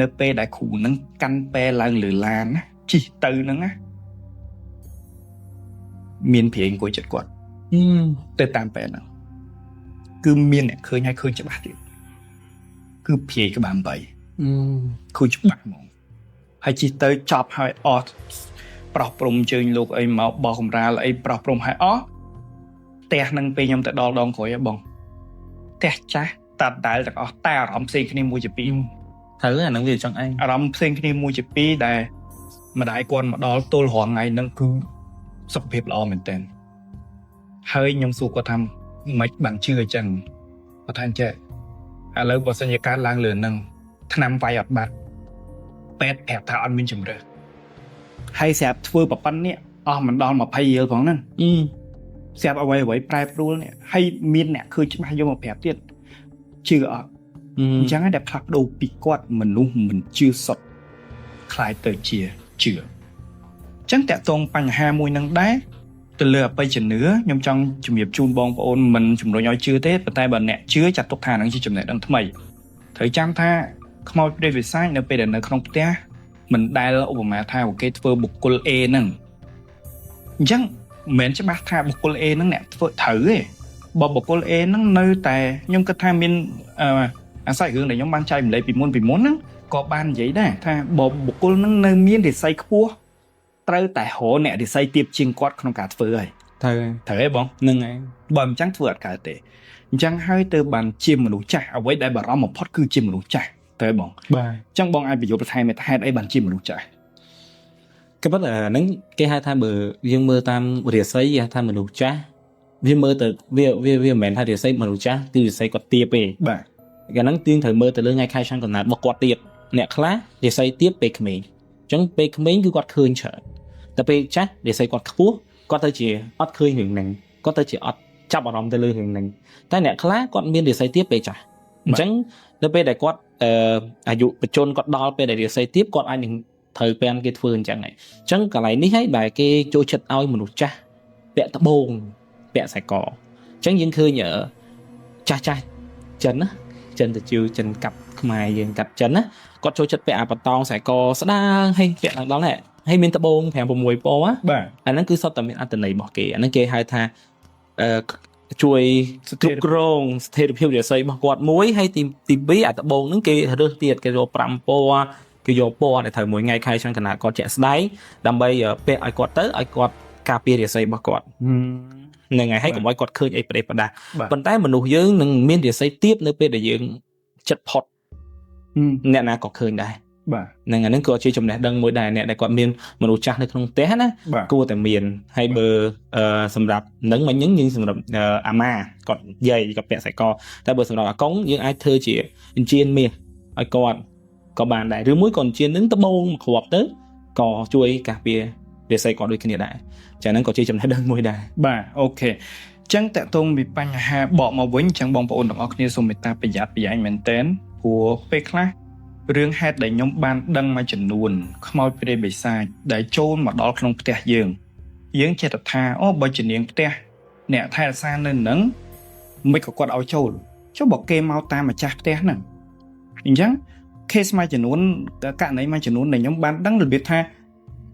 នៅពេលដែលគ្រូនឹងកាន់ប៉ែឡើងលើឡានណាជិះទៅហ្នឹងណាមានព្រាយអង្គុយចិត្តគាត់ទៅតាមប៉ែហ្នឹងគឺមានអ្នកឃើញហើយឃើញច្បាស់ទៀតគឺព្រាយក្បាល8ឃើញច្បាស់ហ្មងហើយជិះទៅចប់ហើយអស់ប្រោះព្រំជើញលោកអីមកបោះកម្រាលអីប្រោះព្រំហើយអស់ផ្ទះហ្នឹងពេលខ្ញុំទៅដល់ដងក្រោយហ៎បងផ្ទះចាស់តាដែលទាំងអស់តែអារម្មណ៍ផ្សេងគ្នាមួយជាពីរត្រូវអាហ្នឹងវាចង់ឯងអារម្មណ៍ផ្សេងគ្នាមួយជាពីរដែលម្ដាយគាត់មកដល់ទល់រាល់ថ្ងៃហ្នឹងគឺសុខភាពល្អមែនទែនហើយខ្ញុំសួរគាត់ថាមិនបានជឿអញ្ចឹងគាត់ថាចេះឥឡូវបើសិនជាកើតឡើងលើហ្នឹងថ្នាំវាយអត់បាត់ពេទ្យប្រាប់ថាអត់មានជំរឿហើយស្រាប់ធ្វើប្រប៉ុណ្ណនេះអស់មិនដល់20រៀលផងហ្នឹងស្រាប់អ្វីអ្វីប្រែប្រួលនេះហើយមានអ្នកឃើញច្បាស់យកមកប្រាប់ទៀតជឿអត់អញ្ចឹងដែលផ្លាស់ប្ដូរពីគាត់មនុស្សមិនជឿសុទ្ធคล้ายទៅជាជឿអញ្ចឹងតាក់ទងបញ្ហាមួយនឹងដែរទៅលើអបិយជំនឿខ្ញុំចង់ជំរាបជូនបងប្អូនមិនជំរុញឲ្យជឿទេប៉ុន្តែបើអ្នកជឿចាត់ទុកថានឹងជាចំណេះដឹងថ្មីត្រូវចាំថាខ្មោចព្រាយវិសាចនៅពេលដែលនៅក្នុងផ្ទះមិនដែលឧបមាថាគេធ្វើបុគ្គល A ហ្នឹងអញ្ចឹងមិនមែនច្បាស់ថាបុគ្គល A ហ្នឹងអ្នកធ្វើត្រូវទេបើបុគ្គល A ហ្នឹងនៅតែខ្ញុំគិតថាមានអាស្រ័យរឿងដែលខ្ញុំបានចែកម្លែកពីមុនហ្នឹងក៏បាននិយាយដែរថាបើបុគ្គលហ្នឹងនៅមានរិស័យខ្ពស់ត្រូវតែរកអ្នករិស័យទាបជាងគាត់ក្នុងការធ្វើហើយត្រូវត្រូវទេបងហ្នឹងហើយបើមិនចឹងធ្វើអត់កើតទេអញ្ចឹងហើយទៅបានជាមនុស្សចាស់អ្វីដែលបារម្ភបំផុតគឺជាមនុស្សចាស់ត្រូវបងបាទអញ្ចឹងបងអាចបញ្យល់បន្ថែមហេតុអីបានជាមនុស្សចាស់ក៏ប៉ុន្តែហ្នឹងគេហៅថាបើយើងមើលតាមរាសីគេហៅថាមនុស្សចាស់វាមើលទៅវាវាមិនមែនថារាសីមនុស្សចាស់គឺរាសីគាត់ទាបទេបាទកាលហ្នឹងទៀងត្រូវមើលទៅលើថ្ងៃខែឆ្នាំកំណើតរបស់គាត់ទៀតអ្នកខ្លះរាសីទាបពេលក្មេងអញ្ចឹងពេលក្មេងគឺគាត់ឃើញច្រើនតែពេលចាស់រាសីគាត់ខ្ពស់គាត់ទៅជាអត់ឃើញរឿងហ្នឹងគាត់ទៅជាអត់ចាប់អារម្មណ៍ទៅលើរឿងហ្នឹងតែអ្នកខ្លះគាត់មានរាសីទាបពេលចាស់អញ្ចឹងនៅពេលដែលគាត់អាយុបច្ចុប្បន្នគាត់ដល់ពេលដែលរាសីទាបគាត់អាចនឹងត្រូវពានគេធ្វើអញ្ចឹងហើយអញ្ចឹងកន្លែងនេះហើយដែលគេចូលចិត្តឲ្យមនុស្សចាស់ពាក់ត្បូងពាក់ខ្សែកអញ្ចឹងយើងឃើញចាស់ចាស់ចិនណាចិនទៅជឿចិនកាប់ខ្មែរយើងកាប់ចិនណាគាត់ចូលចិត្តពាក់អាបតងខ្សែកស្ដាងហើយពាក់ឡើងដល់នេះហើយមានត្បូង5 6ពណ៌បាទអាហ្នឹងគឺសុទ្ធតែមានអត្ថន័យរបស់គេអាហ្នឹងគេហៅថាជួយគ្រប់គ្រងស្ថិរភាពរាសីរបស់គាត់មួយហើយទី2អាត្បូងហ្នឹងគេរើសទៀតគេយក5ពណ៌គេយកពណ៌ដែលត្រូវមួយថ្ងៃខែឆ្នាំកណ្ដាលគាត់ជាក់ស្ដែងដើម្បីពាក់ឲ្យគាត់ទៅឲ្យគាត់ ការពាររាសីរបស់គាត់ហ្នឹងហើយហើយកុំឲ្យគាត់ឃើញអីប្រេះប្រដាស់ប៉ុន្តែមនុស្សយើងនឹងមានរាសីទាបនៅពេលដែលយើងចិត្តផុតអ្នកណាក៏ឃើញដែរ បាទ ហ្នឹងអាហ្នឹងក៏ជាចំណេះដឹងមួយដែរអ្នកដែលគាត់មានមនុស្សចាស់នៅក្នុងផ្ទះណាគួរតែមានហើយបើសម្រាប់នឹងមិញហ្នឹងយើងសម្រាប់អាម៉ាគាត់យាយគាត់ពាក់ខ្សែកតែបើសម្រាប់អាកុងយើងអាចធ្វើជាអញ្ជៀនមាសឲ្យគាត់ក៏បានដែរឬមួយក៏អញ្ជៀនហ្នឹងត្បូងមួយគ្រាប់ទៅក៏ជួយការពាររាសីគាត់ដូចគ្នាដែរចាហ្នឹងក៏ជាចំណេះដឹងមួយដែរ បាទ OK ចឹងតកតងពីបញ្ហាបកមកវិញចឹងបងប្អូនទាំងអស់គ្នាសូមមេត្តាប្រយ័ត្នប្រយែងមែនទែនព្រោះពេលខ្លះរឿងហេតុដែលខ្ញុំបានដឹងមួយចំនួនខ្មោចព្រាយបិសាចដែលចូលមកដល់ក្នុងផ្ទះយើងយើងចេះតែថាអូបើជានាងផ្ទះអ្នកថែរក្សានៅនឹងមិនក៏គាត់ឲ្យចូលចុះបើគេមកតាមម្ចាស់ផ្ទះហ្នឹងអញ្ចឹង case មួយចំនួនករណីមួយចំនួនដែលខ្ញុំបានដឹងរបៀបថា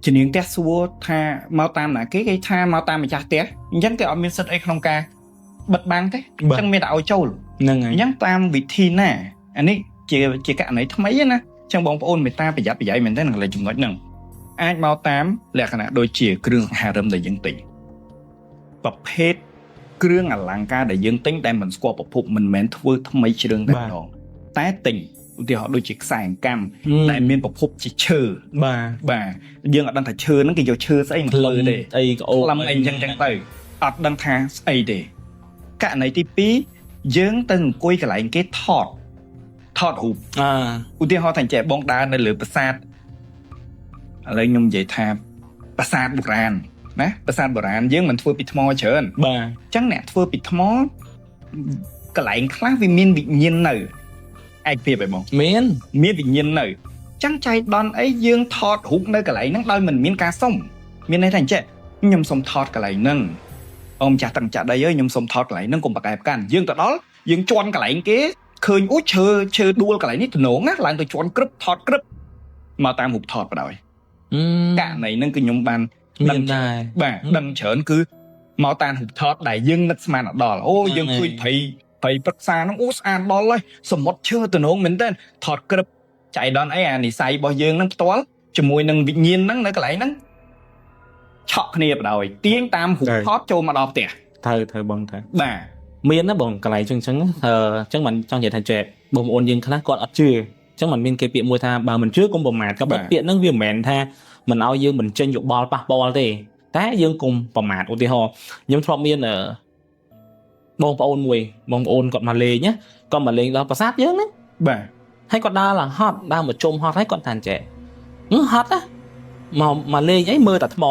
ជានាងផ្ទះសួរថាមកតាមណាគេគេថាមកតាមម្ចាស់ផ្ទះអញ្ចឹងគេអត់មានសិទ្ធិអីក្នុងការបិទបាំងទេអញ្ចឹងមានតែឲ្យចូល ហ្នឹងហើយ អញ្ចឹងតាមវិធីណាអានេះជាករណីថ្មីណាអញ្ចឹងបងប្អូនមេត្តាប្រយ័ត្នប្រយែងមែនទែននៅកន្លែងចំណុចហ្នឹងអាចមកតាមលក្ខណៈដូចជាគ្រឿងសង្ហារឹមដែលយើងទិញប្រភេទគ្រឿងអលង្ការដែលយើងទិញដែលមិនស្គាល់ប្រភពមិនមែនធ្វើថ្មីជ្រឿងតែម្ដងតែទិញឧទាហរណ៍ដូចជាខ្សែអង្កាំដែលមានប្រភពជាឈើ បាទ បាទយើងអត់ដឹងថាឈើហ្នឹងគេយកឈើស្អីមកធ្វើទេ អីក្អូប ក្លឹមអីចឹងចឹងទៅអត់ដឹងថាស្អីទេករណីទី2យើងទៅអង្គុយកន្លែងគេថតថតរូប អា ឧទាហរណ៍ថាចេះបងដើរនៅលើប្រាសាទឥឡូវខ្ញុំនិយាយថាប្រាសាទបុរាណណាប្រាសាទបុរាណយើងមិនធ្វើពីថ្មច្រើន បាទ អញ្ចឹងអ្នកធ្វើពីថ្មកន្លែងខ្លះវាមានវិញ្ញាណនៅឯកភាពឯបង មាន មានវិញ្ញាណនៅចឹងចៃដន្យអីយើងថតរូបនៅកន្លែងហ្នឹងដោយមិនមានការសុំមានន័យថាអញ្ចេះខ្ញុំសុំថតកន្លែងហ្នឹងអូម្ចាស់ទឹកម្ចាស់ដីអើយខ្ញុំសុំថតកន្លែងហ្នឹងកុំប្រកែប្រកាន់យើងទៅដល់យើងជន់កន្លែងគេឃើញអូឈើឈើដួលកន្លែងនេះទំនងណាឡើងទៅជន់ក្រឹបថតក្រឹបមកតាមរូបថតបណ្ដោយករណីហ្នឹងគឺខ្ញុំបាន មានដែរ បាទដឹងច្រើនគឺមកតាមរូបថតដែលយើងនឹកស្មានអត់ដល់អូយើងឃើញព្រៃព្រៃព្រឹក្សាហ្នឹងអូស្អាតដល់ហើយសមុទ្រឈើទំនងមែនតើថតក្រឹបចៃដន្យអីអានិស័យរបស់យើងហ្នឹងផ្ទាល់ជាមួយនឹងវិញ្ញាណហ្នឹងនៅកន្លែងហ្នឹងឆក់គ្នាបណ្ដោយទាញតាមរូបថតចូលមកដល់ផ្ទះ ត្រូវត្រូវបងត្រូវ បាទ មានណាបងកន្លែងចឹងចឹងអឺចឹងមិនចង់និយាយថាចេះបងប្អូនយើងខ្លះគាត់អត់ជឿចឹងមិនមានគេពាក្យមួយថាបើមិនជឿកុំប្រមាថក៏ប៉ុន្តែពាក្យហ្នឹងវាមិនមែនថាមិនឲ្យយើងមិនចេញយោបល់ប៉ះពាល់ទេតែយើងកុំប្រមាថឧទាហរណ៍ខ្ញុំធ្លាប់មានបងប្អូនមួយបងប្អូនគាត់មកលេងណាគាត់មកលេងដល់ប្រាសាទយើងណា បាទ ហើយគាត់ដើរឡើងហត់ដើរមកជុំហត់ហើយគាត់ថាចេះហត់ណាមកមកលេងអីមើលតែថ្ម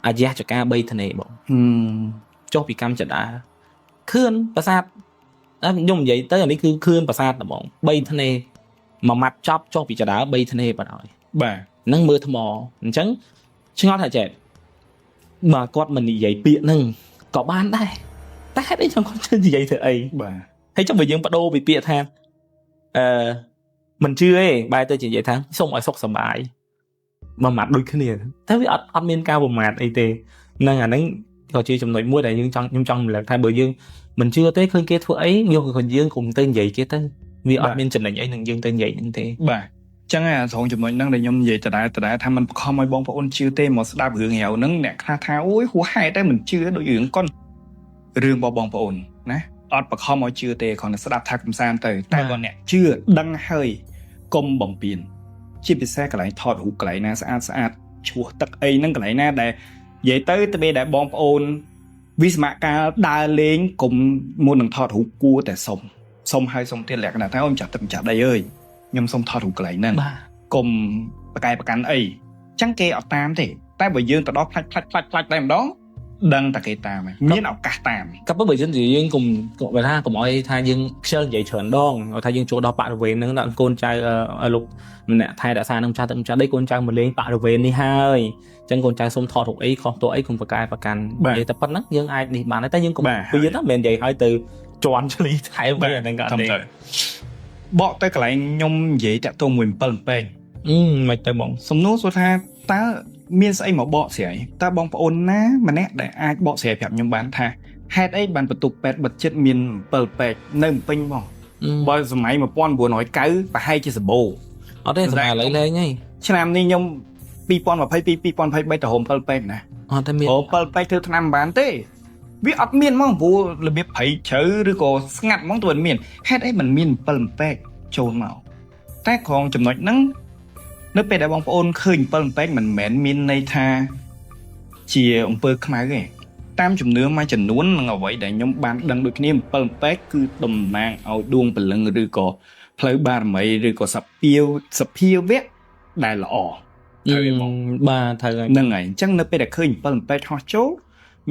អាយ៉ាចកា3ធ្នេបងចុះពីកម្មចដាខឿនប្រាសាទខ្ញុំនិយាយទៅអានេះគឺខឿនប្រាសាទហ្មង3ធ្នេមួយម៉ាត់ចប់ចុះពីចដា3ធ្នេបាត់ហើយ បាទ នឹងមើលថ្មអញ្ចឹងឆ្ងល់ថាចេះបើគាត់មិននិយាយពាក្យហ្នឹងក៏បានដែរតែហេតុអីចង់គាត់និយាយធ្វើអី បាទ ហើយចុះបើយើងបដូរពីពាក្យថាអឺមិនជឿទេបែរទៅជានិយាយថាសូមឲ្យសុខសប្បាយមួយម៉ាត់ដូចគ្នាតែវាអត់អត់មានការប្រមាថអីទេហ្នឹងអាហ្នឹងក៏ជាចំណុចមួយដែលយើងចង់ខ្ញុំចង់រំលឹកថាបើយើងមិនជឿទេឃើញគេធ្វើអីយកក៏យើងកុំទៅនិយាយគេទៅវាអត់មានចំណេញអីនឹងយើងទៅនិយាយហ្នឹងទេ បាទចឹងអាត្រង់ចំណុចហ្នឹងដែលខ្ញុំនិយាយដដែលដដែលថាมันបខំឲ្យបងប្អូនជឿទេមកស្ដាប់រឿងរាវហ្នឹងអ្នកខ្លះថាអូយហួសហេតុតែមិនជឿដូចរឿងកុនរឿងរបស់បងប្អូនណាអត់បខំឲ្យជឿទេគ្រាន់តែស្ដាប់ថាកំសាន្តទៅតែបើអ្នកជឿដឹងហើយកុំបំពេញជាពិសេសកន្លែងថតរូបកន្លែងណាស្អាតស្អាតជ្រោះទឹកអីហ្នឹងកន្លែងណាដែលនិយាយទៅទៅពេលដែលបងប្អូនវិស្មកាលដើរលេងកុំមុននឹងថតរូបគួរតែសុំសុំហើយសុំទៀតលក្ខណៈថាអូម្ចាស់ទឹកម្ចាស់ដីអើយខ្ញុំសុំថតរូបកន្លែងហ្នឹង បាទ កុំប្រកែប្រកាន់អីចឹងគេអត់តាមទេតែបើយើងទៅដល់ផ្លាច់ផ្លាច់ផ្លាច់ផ្លាច់តែម្ដងដឹងតែគេតាមហើយមានឱកាសតាម ក៏ប៉ុន្តែបើសិនជាយើងកុំបើថាកុំឲ្យថាយើងខ្ជិលនិយាយច្រើនដងឲ្យថាយើងចូលដល់បរិវេណហ្នឹងដល់កូនចៅលោកម្នាក់ថែរក្សានឹងចាស់ទឹកម្ចាស់ដីកូនចៅមកលេងបរិវេណនេះហើយអញ្ចឹងកូនចៅសុំថតរូបអីខុសតួអីកុំប្រកែប្រកាន់និយាយតែប៉ុណ្្នឹងយើងអាចនេះបានតែយើងកុំពៀនណាមិនមែននិយាយឲ្យទៅជន់ឆ្លីថែមវិញអាហ្នឹងក៏អត់ទេ ទៅបកទៅកន្លែងខ្ញុំនិយាយតាក់ទងមួយ7ពេង អឺមិនទៅបង សំណួរសួរថាតើមានស្អីមកបកស្រាយតើបងប្អូនណាម្នាក់ដែលអាចបកស្រាយប្រាប់ខ្ញុំបានថាហេតុអីបានបន្ទប់ពេទ្យបិទចិត្តមាន7ពេកនៅភ្នំពេញបងបើសម័យ1990ប្រហែលជាសម្បូរ អត់ទេសម័យឥឡូវលេងហើយ ឆ្នាំនេះខ្ញុំ 2022 2023ទៅហូម7ពេកណា អត់តែមាន ហូម7ពេកធ្វើឆ្នាំមិនបានទេវាអត់មានហ្មងព្រោះរបៀបព្រៃជ្រៅឬក៏ស្ងាត់ហ្មងទៅមិនមានហេតុអីមិនមាន7ពេកចូលមកតែក្រងចំណុចហ្នឹងនៅពេលដែលបងប្អូនឃើញ7ពេកមិនមែនមានន័យថាជាអំពើខ្មៅទេតាមជំនឿមួយចំនួននិងអ្វីដែលខ្ញុំបានដឹងដូចគ្នា7ពេកគឺតំណាងឲ្យដួងព្រលឹងឬក៏ផ្លូវបារមីឬក៏សភាវៈដែលល្អ ត្រូវទេបង បាទត្រូវហើយ ហ្នឹងហើយអញ្ចឹងនៅពេលដែលឃើញ7ពេកហោះចូល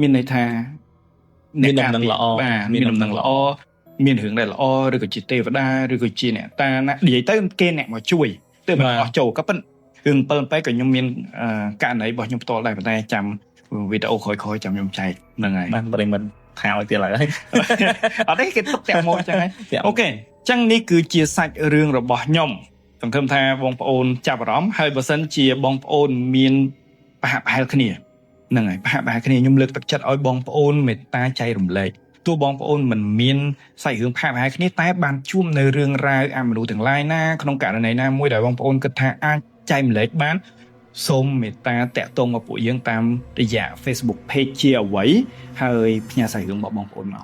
មានន័យថា មានដំណឹងល្អ បាទមានដំណឹងល្អមានរឿងដែលល្អឬក៏ជាទេវតាឬក៏ជាអ្នកតាណានិយាយទៅគេអ្នកមកជួយទើបมันហោះចូលក៏ប៉ុន្តែរឿង7ពេកក៏ខ្ញុំមានករណីរបស់ខ្ញុំផ្ទាល់ដែរប៉ុន្តែចាំវីដេអូក្រោយៗចាំខ្ញុំចែកហ្នឹងហើយ បានប្រិមិត្តថាឲ្យទៀតឡើយ អត់ទេគេទុកតាក់មកអញ្ចឹងហើយ OK អញ្ចឹងនេះគឺជាសាច់រឿងរបស់ខ្ញុំសង្ឃឹមថាបងប្អូនចាប់អារម្មណ៍ហើយបើសិនជាបងប្អូនមានប្រហាក់ប្រហែលគ្នាហ្នឹងហើយប្រហាក់ប្រហែលគ្នាខ្ញុំលើកទឹកចិត្តឲ្យបងប្អូនមេត្តាចែករំលែកទោះបងប្អូនមិនមានសាច់រឿងប្រហាក់ប្រហែលគ្នាតែបានជួបនៅរឿងរ៉ាវអមនុស្សទាំងឡាយណាក្នុងករណីណាមួយដែលបងប្អូនគិតថាអាចចែករំលែកបានសូមមេត្តាតាក់ទងមកពួកយើងតាមរយៈ Facebook Page ជាអ្វីហើយផ្ញើសាច់រឿងរបស់បងប្អូនមក។